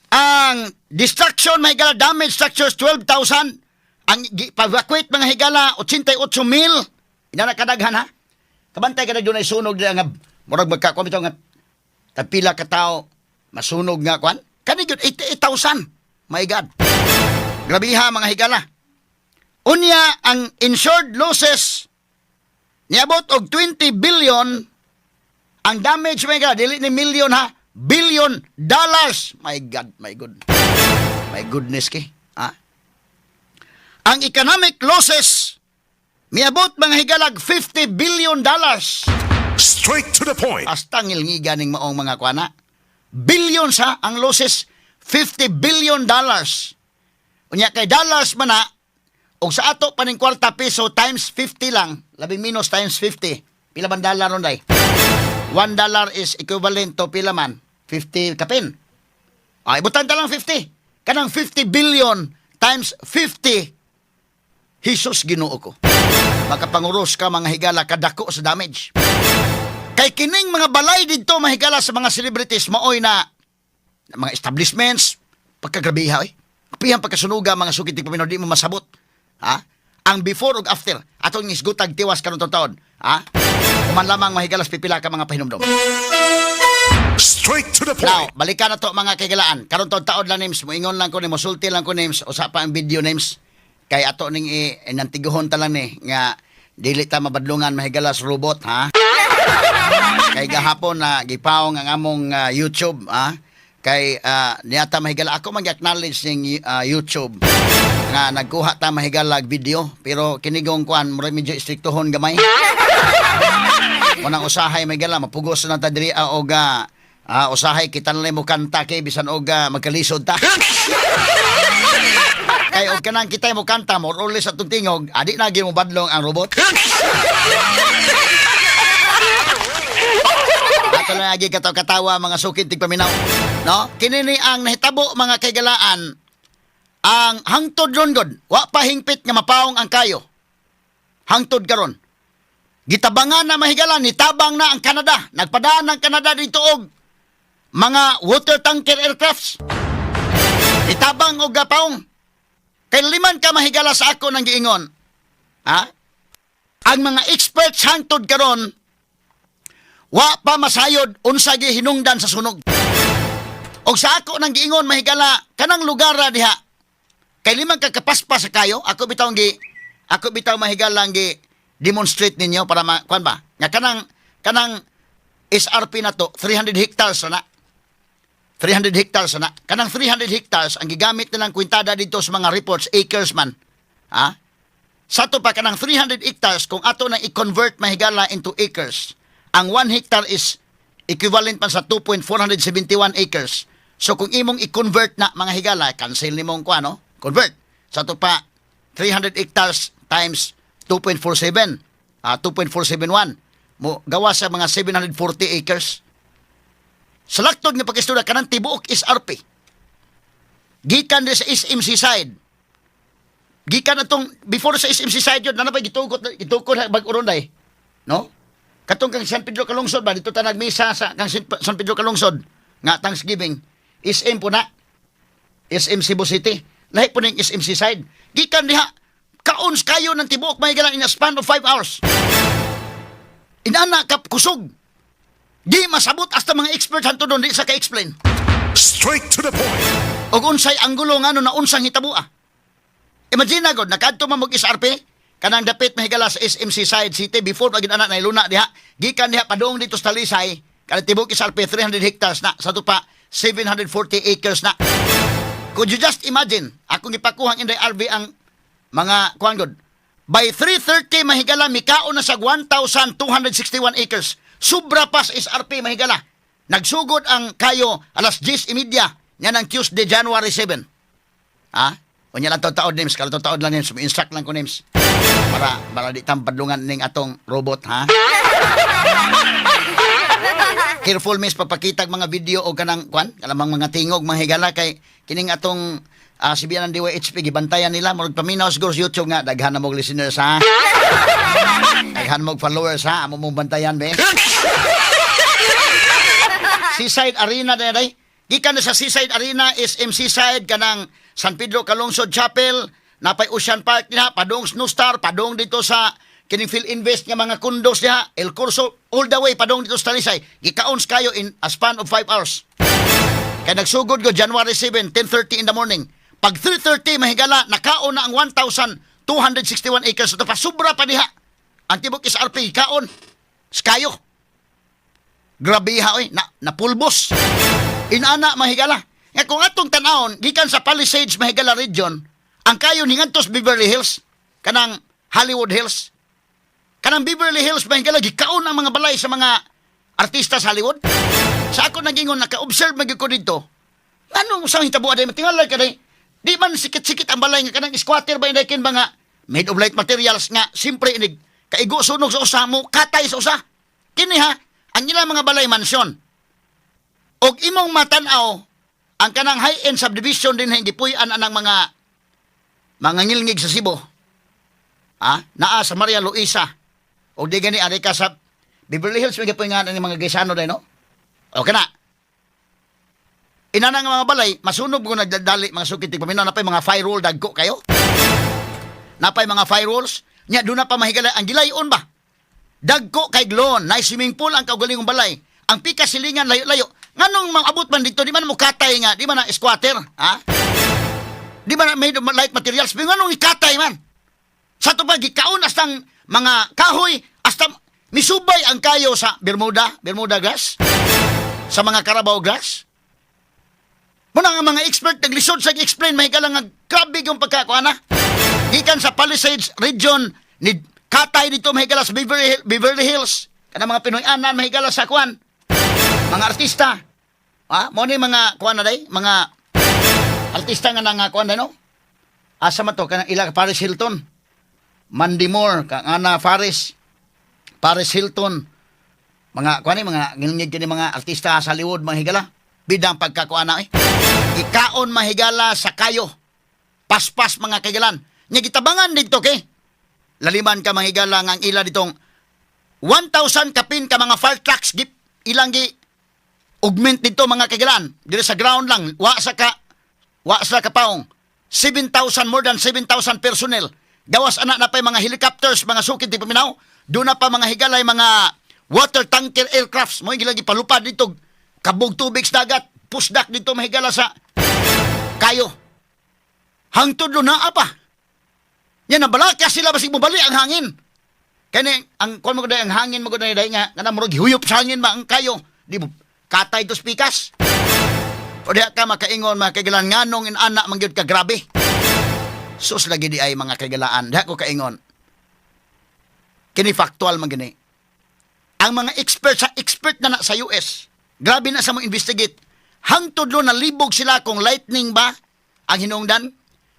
Ang destruction, mga higala, damage structures, 12,000. Ang pa-evacuate, mga higala, 88 mil. Ina na kadaghan, ha? Kabantay ka na doon ay sunog nila nga, murag magkakuan bitaw nga, tagpila ka tao, masunog nga kuan. Kani gyud 88,000. My God. Grabiha, mga higala. Unya, ang insured losses niabot og 20 billion ang damage, my God, dili ni million ha, billion dollars. My God, my God. My goodness ki. Ha? Ang economic losses miabot, mga higalag, $50 billion. Straight to the point. Hasta ngilngiga ning maong mga kuana. Billions ha ang losses, $50 billion. Unya kay dollars man na og sa ato paning kwarta piso times 50 lang, labi minus times 50. Pila man dollar ron day? $1 is equivalent to pila man? 50 kapin. Ay, butan ta lang 50. Kanang 50 billion times 50. Jesus, Ginoo ko. Makapanguros ka, mga higala, kadako sa damage. Kay kining mga balay didto, mahigala, sa mga celebrities maoy na mga establishments pagkagrabiha oy. Pihang pagkasunuga, mga sukit paminaw, di mo masabot. Ha? Ang before ug after atong isgutag tiwas karon taon. Ha? Human lamang, mahigalas, pipila ka mga pahinumdom. Straight to the Now, point. balikan na to, mga kaigalaan. Karon taon taon lang names, moingon lang ko ni, mosulti lang ko names, usa pa ang video names. Kay ato ning inantiguhon ta lang ni nga dili ta mabadlungan, mahigala, sa robot, ha. Kay gahapon na gipaong ang among YouTube, ha. Kay niata, mahigala, ako mag-acknowledge ning YouTube nga nagkuha ta, mahigala, video, pero kinigong kuan mura medyo istriktohon gamay. Unang usahay, mahigala, mapugos na ta diri og usahay kita na lang mo kanta kay bisan og magkalisod ta. Kay og kanang kita mo kanta mo uli sa atong tingog, adi na gyud mo badlong ang robot. Ato lang agi katawa-katawa, mga sukid tigpaminaw. No? Kini ni ang nahitabo, mga kaigalaan, ang hangtod ron god, wa pa hingpit nga mapaong ang kayo. Hangtod karon. Gitabangan na, mahigala, nitabang na ang Canada. Nagpadaan ang Canada dito og mga water tanker aircrafts. Itabang og paong. Kay liman ka, mahigala, sa ako nang giingon. Ha? Ang mga experts hangtod karon wa pa masayod unsa gihinungdan sa sunog. Og sa ako nang giingon, mahigala, kanang lugar ra diha. Kay liman ka kapaspas sa kayo, ako bitaw, mahigala, gi demonstrate ninyo para ma, kuan ba? Nga kanang SRP na to 300 hectares na. 300 hectares na. Kanang 300 hectares ang gigamit nilang kwintada dito sa mga reports, acres man. Ha? Sa to pa kanang 300 hectares, kung ato na i-convert, mahigala, into acres, ang 1 hectare is equivalent man sa 2.471 acres. So kung imong i-convert na, mga higala, cancel nimong kuan, no? Convert. Sa to pa 300 hectares times 2.47, 2.471 mo gawa sa mga 740 acres. Sa laktod nga pag-istorya, kanang tibuok SRP. Gikan di sa SM Seaside. Gikan atong before sa SM Seaside yun, na pa gitugot gitukod bag Uronday. No? Katong kang San Pedro Calungsod ba dito ta nagmisa sa kang San Pedro Calungsod nga Thanksgiving. SM po na. SM Cebu City. Lahi po ning SM Seaside. Gikan diha kaons kayo ng tibuok may in a span of 5 hours. Inana ka kusog. Di masabot hasta mga expert hanto doon di sa ka-explain. Straight to the point. Og unsay anggulo, ngano na, unsang hitabua. Imagine na god, nakadto man mo SRP kanang dapit, mahigala, sa SM Seaside City before pag anak na iluna diha, gikan diha padung dito sa Talisay, kanang tibok SRP 300 hectares na, sa pa 740 acres na. Could you just imagine, akong ipakuhang Inday RV ang mga kuan god. By 3:30, mahigala, mikaon na sa 1,261 acres. Sobra pa sa SRP, mahigala. Nagsugod ang kayo alas 10:30 yan ang Tuesday, January 7. Ha? Unya lang taod names, kalau taod lang names, instruct lang ko names. Para di tam padlungan ning atong robot, ha? Careful, miss, pagpakitag mga video o kanang kwan, kalamang mga tingog, mga higala, kay kining atong CBN ng DYHP gibantayan nila, murag paminaw siguro sa YouTube nga daghan na mog listeners, ha. Daghan mog followers, ha, amo mong bantayan be. Seaside Arena day. Gikan na sa Seaside Arena, SM Seaside, kanang San Pedro Calungsod Chapel, napay Ocean Park diha, padung Snow Star, padung dito sa kining Invest nga mga condos diha, El Corso, all the way padung dito sa Talisay. Gikaons kayo in a span of 5 hours. Kay nagsugod ko January 7, 10:30 in the morning. Pag 3:30, mahigala, nakaon na ang 1,261 acres. Ito pa, sobra pa diha. Ang tibok SRP, kaon. Skayo. Grabe ha, oy, na, napulbos. Inana, mahigala. Nga kung atong tanawon, gikan sa Palisades, mahigala, region, ang kayo ningantos Beverly Hills, kanang Hollywood Hills. Kanang Beverly Hills, mahigala, gikaon ang mga balay sa mga artista sa Hollywood. Sa ako nagingon, naka-observe magyud ko dito. Anong sa hitabo aday matingala ka day? Di man sikit-sikit ang balay nga kanang squatter ba inday kin mga made of light materials nga simpre inig kaigo sunog sa usa mo katay sa usa. Kini ha, ang ilang mga balay mansyon. Og imong matan-aw ang kanang high-end subdivision din gipuy-an anang mga ngilngig sa Cebu. Ah, naa sa Maria Luisa. Og di gani ari ka sa Beverly Hills, may gipuy nga ni mga Gaisano day, no? Okay na. Inana nga mga balay, masunog ko nagdadali, mga sukit paminaw, napay mga firewall dagko kayo. Napay mga firewalls, nya doon na pa, mahigala ang gilayon ba? Dagko kay lawn, na swimming pool ang kaugalingong balay. Ang pika silingan layo-layo. Nganong maabot man dito, di man mo katay nga, di man na squatter, ha? Di ba na made of light materials? Pero nganong ikatay man? Sa ato pa, gikaon hastang mga kahoy, hasta misubay ang kayo sa Bermuda, Bermuda grass, sa mga Carabao grass. Muna nga mga expert naglisod sa explain, may nga grabe yung pagkakuha na. Gikan sa Palisades region ni katay dito mahigala sa Beverly Hills. Kana mga Pinoy anan mahigala sa kuan. Mga artista. Ah, mo ni mga kuan na day, mga artista nga nga kuan na no? Asa man to kanang ila Paris Hilton. Mandy Moore, kang Anna Faris, Paris Hilton. Mga kuan ni mga ngilngig kini mga artista sa Hollywood, mga higala. Bidang pagkakuan na eh. Ikaon mahigala sa kayo. Paspas mga kaigalan. Nya gitabangan dito kay. Laliman ka mahigala nga ang ila ditong 1,000 kapin ka mga fire trucks gip ilang gi augment dito mga kaigalan. Dire sa ground lang wa sa kapaong 7,000, more than 7,000 personnel. Gawas ana na pa yung mga helicopters, mga sukid di paminaw. Doon na pa mga higalay mga water tanker aircrafts mo gilagi palupad dito kabog tubig sa dagat, pusdak dito mahigala sa kayo. Hangtod do naa pa. Yan nabalaka sila basig mobali ang hangin. Kani ang kuan mo ang hangin mo gud day nga kana murag huyop sa hangin ba ang kayo. Di mo katay to pikas. O diha ka makaingon mga kaigalan nganong inana man gyud ka grabe. Sus lagi di ay mga kaigalaan. Diha ko kaingon. Kini factual man gini. Ang mga expert sa expert na na sa US. Grabe na sa mo investigate. Hangtod lo nalibog sila kung lightning ba ang hinungdan,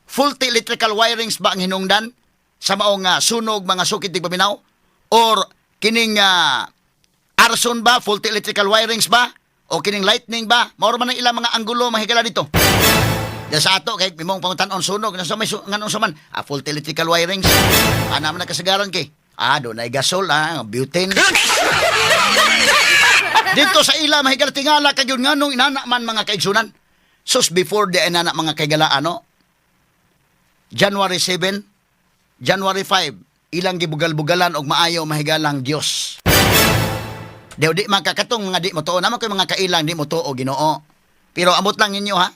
faulty electrical wirings ba ang hinungdan sa maong sunog mga sukid di paminaw or kining arson ba, faulty electrical wirings ba o kining lightning ba? Mao man ang ilang mga anggulo mahigala dito. Diyan sa ato kay imong pangutan-on sunog nasa may nganong sa man faulty electrical wirings. Ana man nakasagaran kay doon ay gasol, butane. Dito sa ila mahigala tingala kag yun nganong inana man mga kaigsunan. Sus, before the inana mga kaigala ano January 7, January 5, ilang gibugal-bugalan og maayo mahigalang Dios. Diyo di man kakatong mga di mo tuo naman koy mga kailang di mo tuo Ginoo. Pero ambot lang ninyo ha.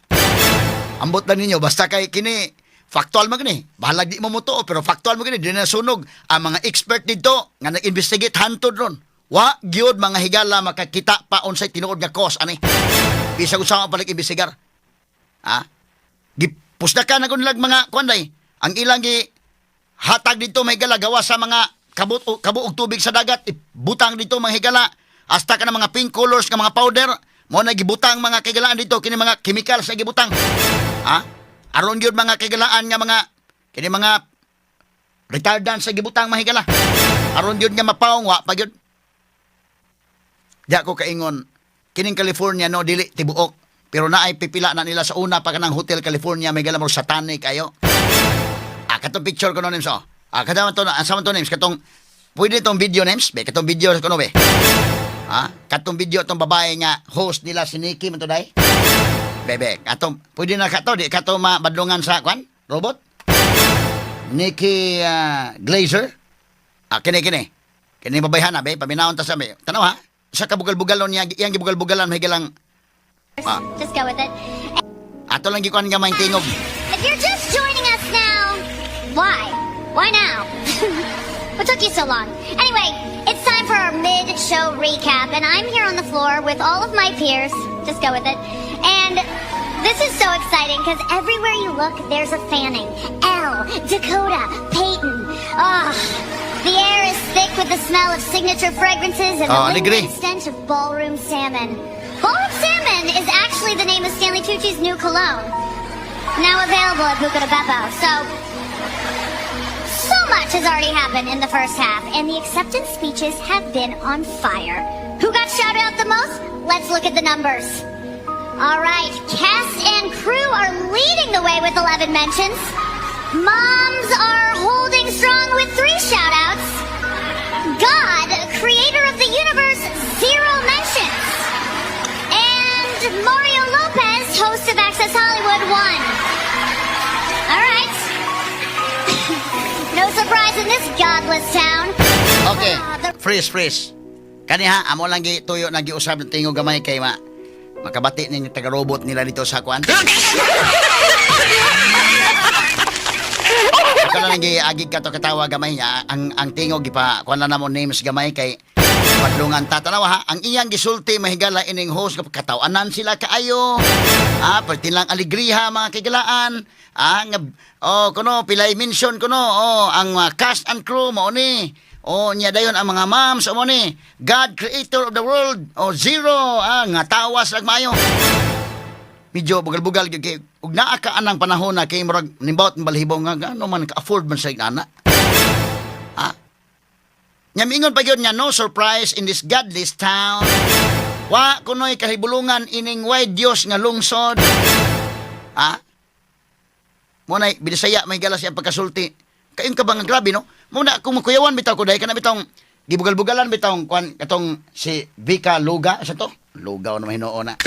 Ambot lang ninyo basta kay kini factual man gini. Bahalag di mo motuo pero factual man gini di na sunog ang mga expert dito nga nag-investigate hantod ron. Wa gyud mga higala makakita pa unsay tinuod nga cause ani. Bisag usa pa imbestigar. Ha? Gipusdakan na nilag mga kuan day. Ang ilang gi hatag dito may higala gawa sa mga kabut kabuog tubig sa dagat ibutang dito mga higala hasta ka na mga pink colors nga mga powder mo na gibutang mga kaigalaan dito kini mga chemicals na gibutang ha aron gyud mga kaigalaan nga mga kini mga retardant sa gibutang mga higala aron gyud nga mapaong wa pa gyud. Di ako kaingon kining California no dili tibuok pero naay pipila na nila sa una pa kanang Hotel California may gala mo satanic ayo. Katong picture ko no names oh. Katong to asa man to names katong pwede tong video names be katong video ko no be. Katong video tong babae nga host nila si Nikki man to day. Bebe, katong pwede na kato di kato mabadlungan sa kwan robot. Nikki Glazer. Kini kini. Kini babayhana be, paminawon ta sa be. Tanaw ha. Sa kabugal-bugalon niya, iyang gibugal-bugalan may galang Just go with it. Ato lang gikuan nga may tingog. If you're just joining us now, why? Why now? What took you so long? Anyway, it's time for our mid-show recap, and I'm here on the floor with all of my peers. Just go with it. And this is so exciting because everywhere you look, there's a Fanning. Elle, Dakota, Peyton. Ah, the air is thick with the smell of signature fragrances and Oh, the alegre. lingering stench of ballroom salmon. Ballroom salmon is actually the name of Stanley Tucci's new cologne. Now available at Buca di Beppo. So, so much has already happened in the first half, and the acceptance speeches have been on fire. Who got shouted out the most? Let's look at the numbers. All right, cast and crew are leading the way with 11 mentions. Moms are holding strong with three shout-outs. God, creator of the universe, zero mentions. And Mario Lopez, host of Access Hollywood, one. All right. No surprise in this godless town. Okay. Ah, Freeze, freeze. Kani ha, amo lang gi tuyo na giusab ng tingog gamay kay ma makabati ninyo taga-robot nila dito sa kuan. Ako na lang giagig ka to katawa gamay niya. Ang tingog ipa kuan na namo names gamay kay padlungan tatanawa ha. Ang iyang gisulti mahigala ining host katawanan sila kaayo. Ah, perti lang alegriha mga kigalaan. Ah, nga, oh kuno pilay mention kuno oh ang cast and crew mao ni. Oh, niya dayon ang mga moms mo ni. God creator of the world. Oh, zero. Ah, nga tawas lang maayo medyo bugal-bugal gyud kay ug naa ka anang panahon na kay murag nimbawot ng balhibo nga ano man ka afford man sa ana. Ha? Nya miingon pa gyud nga no surprise in this godless town. Wa kunoy kahibulungan ining way Dios nga lungsod. Ha? Mo nay binisaya may galas siyang pagkasulti. Kayon ka ba nga grabe no? Mo na kung makuyawan bitaw ko dahil kana bitong gibugal-bugalan bitong kwan katong si Vika Luga sa to. Lugaw na hinuon na.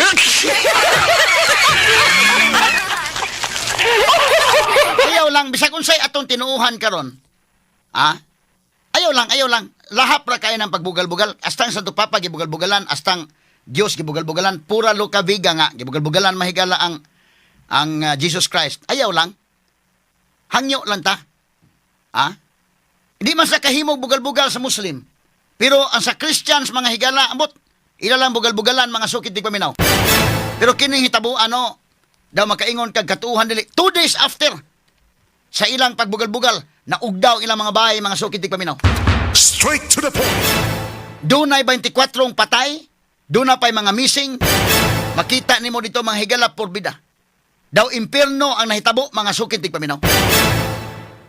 Ayaw lang bisag unsay atong tinuuhan karon. Ha? Ayaw lang, ayaw lang. Lahap ra kayo ng pagbugal-bugal. Astang Santo Papa gibugal-bugalan, astang Dios gibugal-bugalan, pura Luca Viga nga gibugal-bugalan mahigala ang Jesus Christ. Ayaw lang. Hangyo lang ta. Ha? Hindi man sa kahimog bugal-bugal sa Muslim. Pero ang sa Christians mga higala, ambot, ila lang bugal-bugalan mga sukit di paminaw. Pero kining hitabo ano, daw makaingon kag katuhan dili 2 days after sa ilang pagbugal-bugal, naugdaw ilang mga bahay mga sukit di paminaw. Straight to the point. Dunay 24 patay, doon pa'y mga missing. Makita nimo dito mga higala porbida. Daw impierno ang nahitabo mga sukit di paminaw.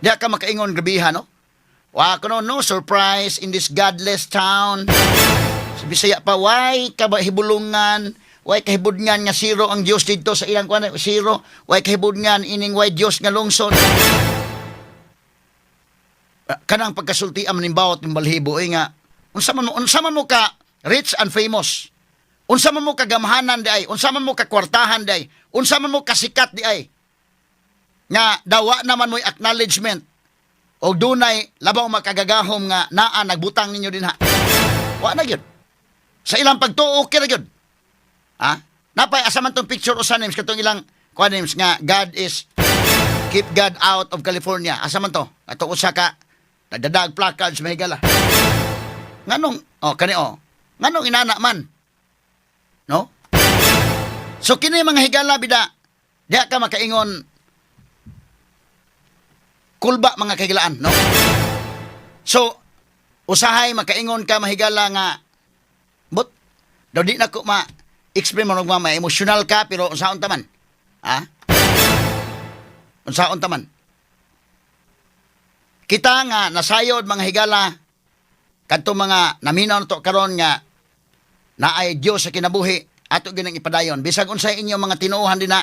Diya ka makaingon grabiha no? Wa kuno no surprise in this godless town. Sa Bisaya pa, why ka ba hibulungan? Why kahibudngan nga zero ang Dios dito sa ilang kuan zero? Why kahibudngan ining why Dios nga lungsod? Ah, kanang pagkasulti ang manimbawot ng balhibo eh nga unsa man mo ka rich and famous, unsa man mo ka gamhanan di ay, unsa man mo ka kwartahan di ay, unsa man mo kasikat di ay nga dawa naman mo'y acknowledgement o dunay labaw makagagahom nga naa nagbutang ninyo dinha, wa na gyud sa ilang pagtuo, okay ra gyud. Ha, napay asa man tong picture usa names katong ilang kuan names nga God is keep God out of California, asa man to ato usa ka nagdadag placards mahigala nganong oh kani oh nganong inana man no? So kini mga higala bida diha ka makaingon kulba mga kahigalaan no. So usahay makaingon ka mahigala nga but daw di na ko ma explain mo ma emotional ka pero unsaon ta man, ha, unsaon ta man kita nga nasayod mga higala kadto mga naminaw nato karon nga naay Dios sa kinabuhi, ato ginang ipadayon bisag unsay inyo mga tinuohan dinha,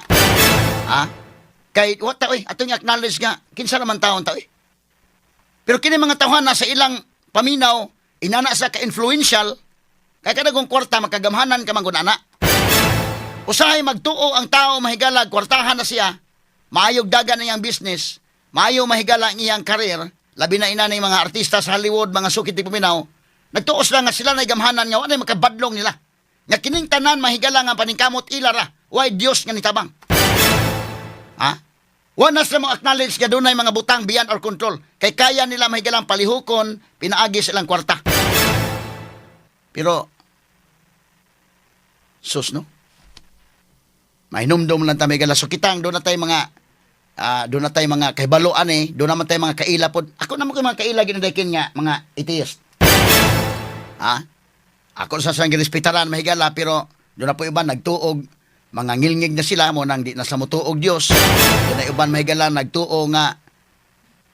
ha, kay wa ta oy atong acknowledge nga kinsa naman taon ta oy. Pero kini mga tawhan na sa ilang paminaw inana sa ka-influential kay kadagong kwarta makagamhanan ka man ana. Usahay magtuo ang tao mahigala kwartahan na siya, maayog dagan ang iyang business, maayo mahigala ang iyang career, labi na ina mga artista sa Hollywood, mga sukit di paminaw, nagtuos lang nga sila na gamhanan nga wala makabadlong nila. Nga kining tanan mahigala nga paningkamot ila ra, way Dios nga nitabang. Ha? Wa na sila mo acknowledge nga dunay mga butang beyond our control. Kay kaya nila mahigalang palihukon, pinaagi sa ilang kwarta. Pero, sus no? Mahinumdum lang ta mahigala. So kitang doon na tayo mga doon na tayo mga kahibaloan eh. Doon naman tayo mga kaila pod. Ako naman ko mga kaila ginadaikin nga mga atheist. Ha? Ako sa sang girespetaran mahigala pero doon na po iba nagtuog mga ngilngig na sila mo nang di na sa motuog Dios. Doon na uban mahigala nagtuo nga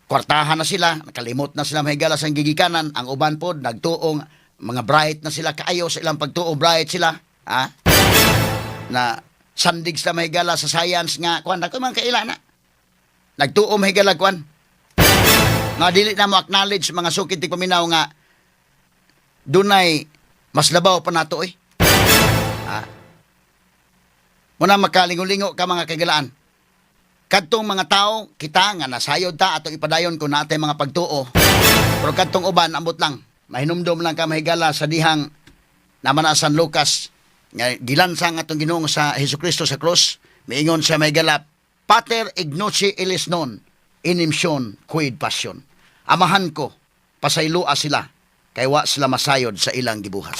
kwartahan na sila, nakalimot na sila mahigala sa gigikanan. Ang uban pod nagtuo nga mga bright na sila kaayo sa ilang pagtuo, bright sila. Ha? Na sandig sila mahigala sa science nga kuan ako mga kaila na. Nagtuo mahigala kuan. Nga dili na mo acknowledge mga sukit ti paminaw nga dunay mas labaw pa nato eh. Ha? Muna makalingo-lingo ka mga kagalaan. Kadtong mga tao, kita nga nasayod ta atong ipadayon kung natay mga pagtuo. Pero kadtong uban, ambot lang. Mahinumdom lang ka mahigala sa dihang naman na San Lucas nga gilansang atong Ginoo sa Hesus Kristo sa krus. Miingon siya mahigala, Pater ignosi illis non inimsion quid passion. Amahan ko, pasayloa sila, kay wa sila masayod sa ilang gibuhat.